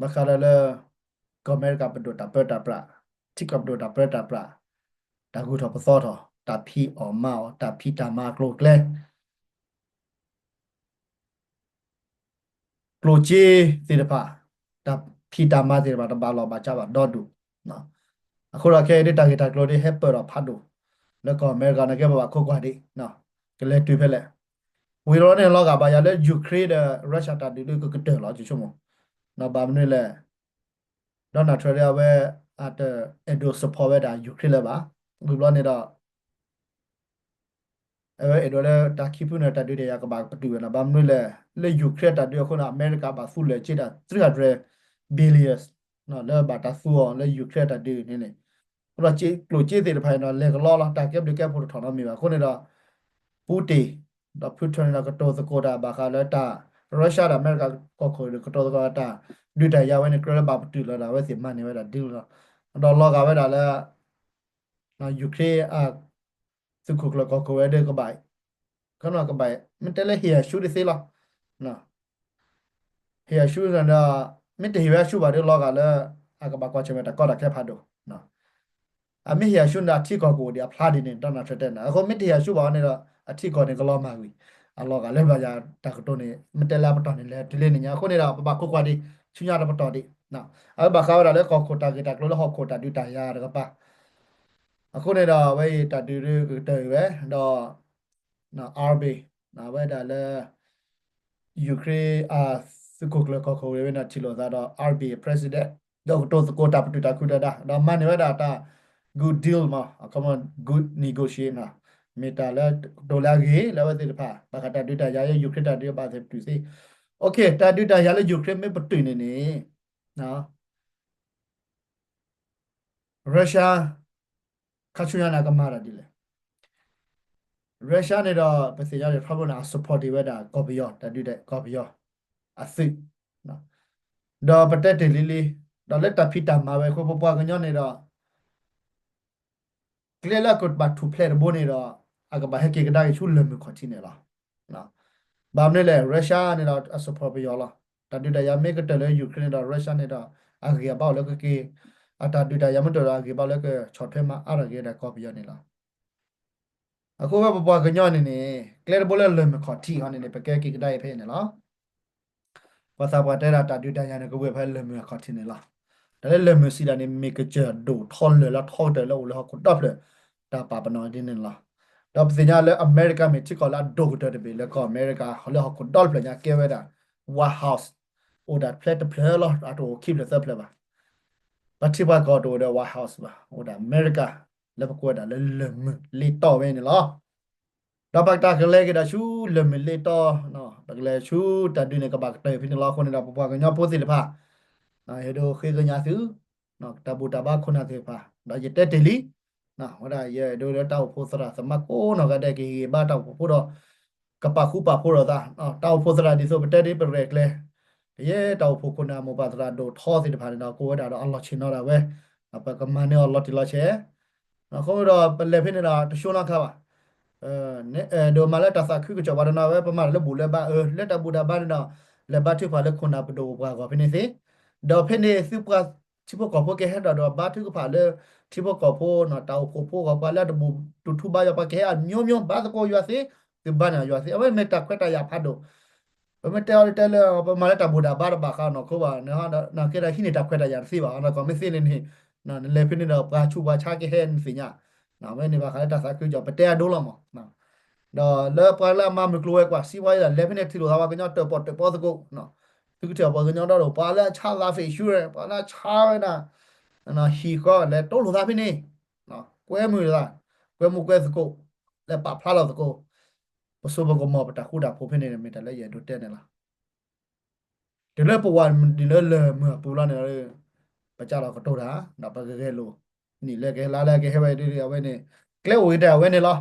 ဘၣ်ဃးဒီးလၢ ကီၢ်အမဲရကၤပဒိၣ်တၢ်ပၢတၢ်ပြး, ထံကီၢ်ပဒိၣ်တၢ်ပၢတၢ်ပြး, တၢ်ဂုၤထီၣ်ပသီထီၣ်, တၢ်ဖံးအီၣ်မၤအီၣ်, တၢ်ဖံးတၢ်မၤအကျိၤအကျဲ ကျိၣ်စ့သ့ၣ်တဖၣ်, တၢ်ဖံးတၢ်မၤသ့ၣ်တဖၣ် တဘၣ်လီၢ်ဘၣ်စးဘၣ်ဒီဒူၣ်. အဃိဒီးခဲအံၤဒ် တၢ်ဂ့ၢ်တၢ်ကျိၤဒ်ဟဲပၢၢ်ထီၣ်ဖးဒိၣ် လၢကီၢ်အမဲရကၤန့ၣ် ကဲပဘၣ်ခိးကွၢ်ဒံး, ကလဲၤတုၤဖဲလဲၣ်. ဝံၤလီၤန့ၣ်လီၤဂာ်ဘၣ်ယၤလၢ Ukraine ဒီး Russia တၢ်ဒုးဒ်ကကတၢၢ်လီၤ ယဆိကမိၣ်, ဘၣ်မနုၤလဲၣ် Donald Trump ဒ်အဝဲ အတအဲၣ်ဒိး support ဝဲဒၣ် Ukraine လၢၤဘၣ်. ဝံၤဘျီန့ၣ်ဒီး အဝဲအဲၣ်ဒိးလၢတၢ်ခံဖုန့ၣ် တၢ်ဒုးတၢ်ယၤကဘၣ်ပတုာ်ဝဲနီၤ, ဘၣ်မနုၤလဲၣ် လၢ Ukraine တၢ်ဒုးအဃိန့ၣ် အမဲရကၤဘၣ်သူလၢာ်စ့ဒၣ် three hundred billion လၢဘၣ်တၢ်သူအီၤလၢ Ukraine တၢ်ဒုးန့ၣ်န့ၣ်, အဃိဒီးကျိၣ်စ့သ့ၣ်တဖၣ်န့ၣ်ဒီး လဲၤကလီလီၤ တၢ်ကဲဘျုးကဲဖှိၣ်တထီၣ်နီတမံၤဘၣ်. အဃိန့ၣ်ဒီး Putin ဒီး Putin န့ၣ်ဒီး ကတိၤသကိးတၢ်ဘၣ်ဃးလၢတၢ် Russia ဒီးအမဲရကၤကီၢ်ခိၣ်ဒီး ကတိၤသကိးတၢ် ဒုးတၢ်ယၤဝဲန့ၣ် ကြၢးလၢဘၣ်ပတုာ်လီၤဒၣ်ဝဲသ့ၣ်မၤန့ၢ်ဝဲဒၣ် deal လီၤ. ဒီးလီၤဂာ်ဝဲဒၣ်လၢ Ukraine အ သုးခိၣ်ကျၢၢ်ကီၢ်ခိၣ်ဝဲဒၣ်ကဘၣ်, ကဘၣ် မ့ၢ်တဲလၢဟ့ၣ်အဆူၣ်တသ့လီၤ. ဟ့ၣ်အဆူၣ်န့ၣ်ဒီး မ့ၢ်တဟ့ၣ်ဝဲအဆူၣ်ဘၣ်ဒီးလီၤဂာ်လၢ အကဘၣ်ကွၢ်ဆၢၣ်မဲာ်တၢ်ကီတၢ်ခဲဖးဒိၣ်. အမ့ၢ်ဟ့ၣ်အဆူၣ်န့ၣ်ဒီး အထံကီၢ်ကအိၣ်ဒံးအဖျါဒ်န့ၣ် Donald Trump တဲန့ၣ်, အဃိမ့ၢ်တဟ့ၣ်အဆူၣ်ဘၣ်အီၤန့ၣ်ဒီး အထံကီၢ်န့ၣ်ကလီၤမၢ်ဝံၤ, အလီၤဂာ်လၢဘၣ်ယၤတၢ်ကတိၤန့ၣ် မ့ၢ်တဲလၢအပတီၢ်န့ၣ်လဲၤတုၤလၢန့ၣ်ညါ. အဃိန့ၣ်ဒီး ပဘၣ်ခိးကွၢ်ဒံး ဆူညါတပတီၢ်ဒံး, အဝဲဘၣ်ဃးဝဲဒၣ်လၢကီၢ်ခိၣ်တၢ်ဂ့ၢ်တၢ်ကျိၤလၢဟီၣ်ခိၣ်တၢ်ဒုးတၢ်ယၤတကပၤ အဃိန့ၣ်ဒီး အဝဲအံၤတၢ်ဒုးဒ်ကတၢၢ်အံၤဝဲဒီး Arbe အဝဲဒၣ်လၢ Ukraine အသုးခိၣ်ကျၢၢ်ကီၢ်ခိၣ်ဝဲန့ၣ် ထံၣ်လိာ်သးဒီး Arbe president ဒီးကတိၤသကိးတၢ်ပတုာ်တၢ်ခုၣ်တၢ်ဒါ ဒီးမၤန့ၢ်ဝဲဒၣ်တၢ် good deal မး အခီပညီ good negotiation မး, မ့ၢ်တၢ်လၢကတိၤလၢအဂ့ၤလၢအဝဲသ့ၣ်တဖၣ် ဘၣ်ဃးတၢ်ဒုးတၢ်ယၤလၢ Ukraine တၢ်ဒုးဘၣ်သ့ၣ်ပတုာ်သ့. တၢ်ဒုးတၢ်ယၤလၢ Ukraine မ့ၢ်ပတုာ်န့ၣ်န့ၣ် Russia ခါဆူညါန့ၣ် အကမၤတၢ်ဒ်လဲၣ်. Russia န့ၣ်ဒီး ပသ့ၣ်ညါန့ၣ် ထီဘိန့ၣ် အ support ဝဲဒၣ်ကီၢ်ပယီၤ တၢ်ဒုးကီၢ်ပယီၤအသုး, ဒီးပတဲတ့ၢ်လံလံ, ဒီးလၢတၢ်ဖံးတၢ်မၤဝဲအဃိ ပပှၤကညီန့ၣ်ဒီး ကျဲလၢအကဘၣ်ထူၣ်ဖျဲးတဘိန့ၣ်ဒီး အကဘၣ်ဟဲက့ၤကဒါက့ၤဆူလၢၢ်မုၢ်ခီၣ်ထံးန့ၣ်လီၤ. ဘၣ်မနုၤလဲၣ် Russia န့ၣ်ဒီး အ support ပယီၤလီၤ. တၢ်ဒုးတၢ်ယၤမ့ၢ်ကတၢၢ်လၢ Ukraine န့ၣ်ဒီး Russia န့ၣ်ဒီး အဂံၢ်အဘါအိၣ်လၢကက့ၤ, အတၢ်ဒုးတၢ်ယၤမ့ၢ်တအိၣ်ဒီး အဂံၢ်ဘါလၢကဆီၣ်ထွဲမၤအါထီၣ်က့ၤဝဲဒၣ်ကီၢ်ပယီၤန့ၣ်လီၤ. အဃိဝဲပပှၤကညီန့ၣ်န့ၣ် ကျဲတဘိလၢလၢၢ်မုၢ်ခီၣ်ထံးအံၤန့ၣ် ပကဲက့ၤကဒါအံၤဖဲအံၤန့ၣ်လီၤ. ပှၤသးပှၢ်တဲဒၣ်တၢ်ဒုးတၢ်ယၤန့ၣ် ကဝံၤဖဲလၢၢ်မုၢ်အခီၣ်ထံးန့ၣ်လီၤ. တၢ်လၢလၢၢ်မုၢ်ဆံးဒၣ်န့ၣ် မ့ၢ်ကစၢၢ်ဒိၣ်ထီၣ်လၢာ်လၢထီကတၢၢ်လၢအိၣ်လၢဟီၣ်ခိၣ်ဒီဖျၢၣ် တၢ်ပာ်ပနီၣ်ဒ်န့ၣ်လီၤ. ဒီးပသ့ၣ်ညါလၢအမဲရကၤမ့ၢ်ထံကီၢ်လၢအဒိၣ်ကတၢၢ်တဘ့ၣ်လၢကီၢ်အမဲရကၤ လၢဟီၣ်ခိၣ်ဒီဖျၢၣ်ညါကဲဝဲဒၣ် White House အိၣ်ဒၣ်ဖျဲၣ်တဖျၢၣ်လီၤ. အတအိၣ်ခံဖျၢၣ်သၢဖျၢၣ်ဘၣ်. ပှၤထံပှၤကီၢ်တအိၣ်ဒီး White House ဘၣ်, အိၣ်ဒၣ်အမဲရကၤ လၢပကွဲးဒၣ်လၢလၢၢ်မုၢ်လ့တီဝဲန့ၣ်လီၤ. ဒီးပတၢ်ကလဲၤက့ၤဒၣ်ဆူလၢၢ်မုၢ်လ့တီ, ပကလဲၤဆူတၢ်ဒုးန့ၣ် ကဘၣ်ကတၢၢ်ဖဲန့ၣ်လီၤ. အဃိန့ၣ်ဒီး ပပှၤကညီဖိသ့ၣ်တဖၣ် အဲၣ်ဒိးဃ့ကညးသု တၢ်ဘူၣ်တၢ်ဘါခိၣ်နၢ်သ့ၣ်တဖၣ် ဒီးယတဲတ့ၢ်လံ, ဝဲဒၣ်ယအဲၣ်ဒိးလၢတၢ်အိၣ်ဖှိၣ်သရၣ်သမါကိးနီၢ်ဂၤဒဲး ကဟ့ၣ်ဂံၢ်ဘါတၢ်အိၣ်ဖှိၣ်ဖိဒီး ကပာ်ဃူပာ်ဖိးလိာ်သး, တၢ်အိၣ်ဖှိၣ်သရၣ်ဒ်သိးပတဲဒ်ပရဲၣ်ကျဲၤ, ယဲတၢ်အိၣ်ဖှိၣ်ခိၣ်နၢ်မိၢ်ပၢ်သရၣ်ဒိၣ်ထီသ့ၣ်တဖၣ်န့ၣ်ဒီး ကိးဝဲဒၣ်ဒီးအလီၢ်ဆ့ၣ်နီၤဒၣ်ဝဲ, ပကမၤန့ၢ်အီၤလီၤတံၢ်လီၤဆဲး, အဃိဒီးပလဲၤဖဲန့ၣ်ဒီးတဆှိနီတခါဘၣ် အဲၣ်ဒိးမၤလၢတၢ်သးခုကစီၣ်ပှၤတနီၤဝဲ ပမၤတၢ်လၢဘူၣ်လၢဘါအၢ လၢတၢ်ဘူၣ်တၢ်ဘါန့ၣ်ဒီး လဲၤဘါထုကဖၣ်လၢခိၣ်နၢ်ပဒိၣ်ပှၤဂီၢ်ဖဲန့ၣ်သ့, ဒီးဖဲန့ၣ်သုပှၤထံဖိကီၢ်ဖိကဟဲဒီးဒီးဘါထုကဖၣ်လၢ ထံဖိကီၢ်ဖိနီၤ တၢ်အိၣ်ဖှိၣ်ဖိဂီၢ် ပှၤလၢတဘူၣ်တထူဘါယွၤ ပှၤကဟဲအမျိုးမျိုး ဘါသကိးယွၤသ့, သုဘါန့ၢ်ယွၤသ့, အဝဲမ့ၢ်တၢ်ခွဲးတၢ်ယာ်ဖးဒိၣ် ပမ့ၢ်တဲအီၤတဲလၢ ပမၤလၢတၢ်ဘူၣ်တၢ်ဘါတဘၣ်ဃးနီၢ်ခိဘၣ် နကဲဒီးဟံးန့ၢ်တၢ်ခွဲးတၢ်ယာ်တသ့ဘၣ် နကီၢ်မ့ၢ်သ့န့ၣ်န့ၣ် နလဲၤဖဲန့ၣ်ဒီးပှၤဆူးပှၤဆါကဟဲနသ့ၣ်ညါ, အဝဲန့ၣ်ဘၣ်ဃးလၢတၢ်သးခုကစီၣ် ပတဲအဒိလီၤမး ဒီးလၢပှၤလၢအမၤမုၢ်ကျိၤဝဲၤကွာ် စံးဘၣ်ယဲဒၣ် လဲၤဖဲန့ၣ်ထံၣ်လိာ်သးပှၤကညီတၢၣ်ပီၣ်တၢၣ်ပီသကိး, သုကထံၣ်အီၤပှၤကညီဒီး ပှၤလၢအဆါ life insurance ပှၤလၢအဆါဝဲဒၣ် ဟံၣ်ဃီလဲၤတိလိာ်သးဖဲန့ၣ်, ကွဲမုာ်သး, ကွဲမုာ်ကွဲသကိး, လဲၤပာ်ဖျါလီၤသကိး, ပစိပကမီၤပတၢ်ဃူတၢ်ဖိးဖဲန့ၣ် မ့ၢ်တၢ်လၢယအဲၣ်ဒိးတဲန့ၣ်လီၤ. တုၤလၢပဝဲဒၣ်လၢလၢၢ်မုၢ်အပူၤလီၤန့ၣ် ပကးလီၤကတိၤတၢ် ဒီးပကဂဲၤလိာ် နံၣ်လၢကဟဲလါလၢကဟဲဝဲဒၣ်အဝဲန့ၣ် ကျဲအိၣ်က့ၤတၢ်အဝဲန့ၣ်လီၤ.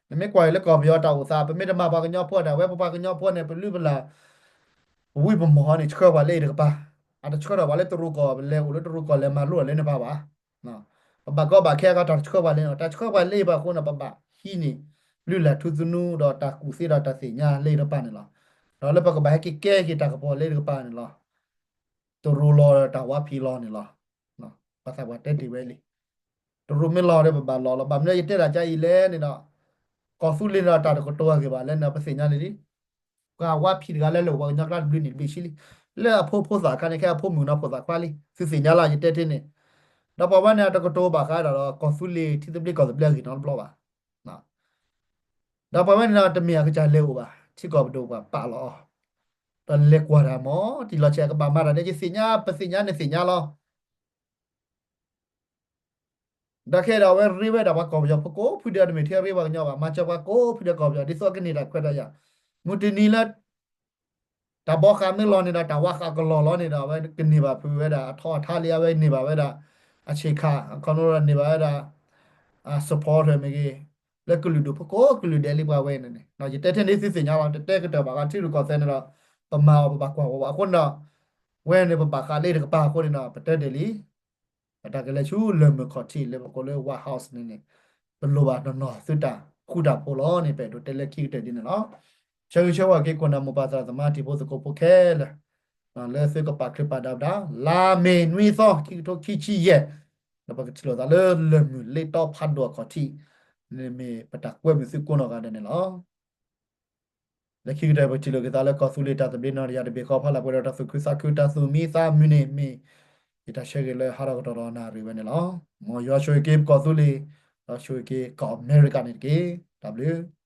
နမ့ၢ်ကွၢ်က့ၤလၢကီၢ်ပယီၤတၢ်အိၣ်သး ပမ့ၢ်တမၤပှၤကညီဖိတၢ်ဝဲ ပပှၤကညီဖိန့ၣ် ပလုၢ်ပလၢ် ပဝံပမီၢ်န့ၣ် ဆှၢပှၤလၢအံၤတကပၤ, အတဆှၢထီၣ်ပှၤလၢတရူးကီၢ် ပလဲၤအိၣ်လၢတရူးကီၢ်လဲၤမၤလိလၢန့ၣ်တဘၣ်ဘၣ်. ပဘၣ်ကီဘၣ်ခဲအခါတၢ်ဆှၢပှၤလၢန့ၣ် တၢ်ဆှၢပှၤလၢအံၤဘၣ်အဃိန့ၣ် ပဘၣ်ဟံးန့ၢ် လုၢ်လၢ်ထူသနူဒီးတၢ်ကူၣ်သ့ဒီးတၢ်သ့ၣ်ညါလၢအံၤတကပၤန့ၣ်လီၤ. ဒီးလၢပကဘၣ်ဟဲက့ၤကဲက့ၤတၢ်ကပီၤလၢအံၤတကပၤန့ၣ်လီၤ. တရူးလီၤဒီးတၢ်ဝါဖံးလီၤန့ၣ်လီၤ. ပှၤသးပှၢ်တဲတ့ၢ်ဝဲလံ. တရူးမ့ၢ်လီၤဒီးပဘၣ်လီၤလီၤ. ဘၣ်မနုၤယတဲတၢ်ကါအံၤလဲၣ်န့ၣ်ဒီး ကီၢ်သူလ့ၤန့ၣ်ဒီးတၢ်တကတိၤအဂ့ၢ်ဘၣ်လဲၣ်န့ၣ် ပသ့ၣ်ညါန့ၣ်လံ. ပှၤဝါဖံးတဂၤလၢလဲၤအိၣ်ပှၤကညီကျါတဘျုးနံၣ်တဘျုးဆံလံ. လၢအဖိဖိသၣ်အခါန့ၣ် ခဲအဖိမုၣ်ကနီၤဖိသၣ်ခွါလံ. သုသ့ၣ်ညါလီၤ ယတဲတ့ၢ်န့ၣ်. ဒီးပှၤဝဲန့ၣ် တကတိၤဘၣ်ဃးဒီးကီၢ်သူလ့ၤထံသဘျ့ကီၢ်သဘျ့အဂ့ၢ်နီတဘျီဘၣ်. ဒီးပှၤဝဲန့ၣ်ဒီးတမ့ၢ်အကစၢ်လဲၤအိၣ်ဘၣ် ထံကီၢ်ပဒိၣ်ပှၤပာ်လီၤအီၤ ဒီးလဲၤကွၢ်တၢ်မ့ၢ်တံၢ်လီၤဆဲး ကဘၣ်မၤတၢ်န့ၣ် ယသ့ၣ်ညါ ပသ့ၣ်ညါန့ၣ်သ့ၣ်ညါလီၤ. ဒီးခဲအံၤဒီးအဝဲရ့ဝဲဒၣ်ပှၤကီၢ်ပယီၤဖိကိးဖုဒဲး တမ့ၢ်ထဲရ့ပှၤကညီဘၣ် မၤစၢၤပှၤကိးဖုဒဲးကီၢ်ပယီၤ ဒ်သိးအကန့ၢ်တၢ်ခွဲးတၢ်ယာ် မုၢ်တနံၤလၢ တၢ်ဘီဃာ်မ့ၢ်လီၤန့ၣ်ဒီး တၢ်ဝါဃာ်ကလီၤလီၤန့ၣ်ဒီး အဝဲကန့ၢ်ဘၣ်ဖုးဝဲဒၣ်အထီအထါလံ အဝဲန့ၢ်ဘၣ်ဝဲဒၣ် အဆ့ၣ်ခၣ် ခီဖျိန့ၢ်ဘၣ်ဝဲဒၣ် support မ့ၢ်ဂ့ၤ လၢကလုာ်ဒူၣ်ဖိကိးကလုာ်ဒဲးလံပှၤဝဲန့ၣ်န့ၣ် ယတဲထဲန့ၣ်သုသ့ၣ်ညါလီၤ တတဲကတၢၢ်ဘၣ်ဃးထံရူၢ်ကီၢ်သဲးန့ၣ်ဒီး ပမၤအီၤပဘၣ်ကွၢ်ဝဲအဃိန့ၣ်ဒီး ဝဲန့ၣ်ပဘၣ်ဃးလၢတကပၤအဃိန့ၣ်ဒီး ပတဲတ့ၢ်လံ တၢ်ကလဲၤဆူလၢၢ်မုၢ်ခီၣ်ထံးလၢပကိးလၢ White House န့ၣ်န့ၣ် ပလိၣ်ဘၣ်နီၢ်နီၢ်သုတၢ်ဃူတၢ်ဖိးလီၤန့ၣ် ပအဲၣ်ဒိးတဲလၢခံကတၢၢ်ဒ်န့ၣ်လီၤ. ဆၢဂ့ၤဆၢဝါက့ၤခိၣ်နၢ်မိၢ်ပၢ်သရၣ်သမါတံၤဖိသကိးဖိခဲလၢာ် လၢသုကပာ်ချံးပာ်ဒၣ်ဝဲဒၣ် လါမ့ၤနွံသီ ခံကထိခံဆံယဲၢ် ဒီးပကထံၣ်လိာ်သးလၢလၢၢ်မုၢ်လ့တီဖးဒိၣ်အခီၣ်ထံးန့ၣ်မ့ၢ်ပတၢ်ကွဲမုာ်သုကိးနီၢ်ဂၤဒဲးန့ၣ်လီၤ. လၢခံကတၢၢ်ပထံၣ်လိာ်က့ၤသးလၢကီၢ်သူလ့ၤတၢ်သဘျ့နီၢ်တယၢ်တဘ့ၣ်ဃီဖီလာ်ပှဲၤဒီးတၢ်သူၣ်ခုသးခု တၢ်သူၣ်မံသးမုာ်န့ၣ်မ့ၢ် ယတၢ်ဆၢဂ့ၤလၢဟးထီၣ်ကတီၢ်ဒီးနၣ်ရံၣ်ဝဲန့ၣ်လီၤ. မ်ယွၤဆိၣ်ဂ့ၤက့ၤပကီၢ်သူလ့ၤ ဒီးဆိၣ်ဂ့ၤက့ၤကီၢ်အမဲရကၤန့ၣ်တက့ၢ်. တၢ်ဘျုး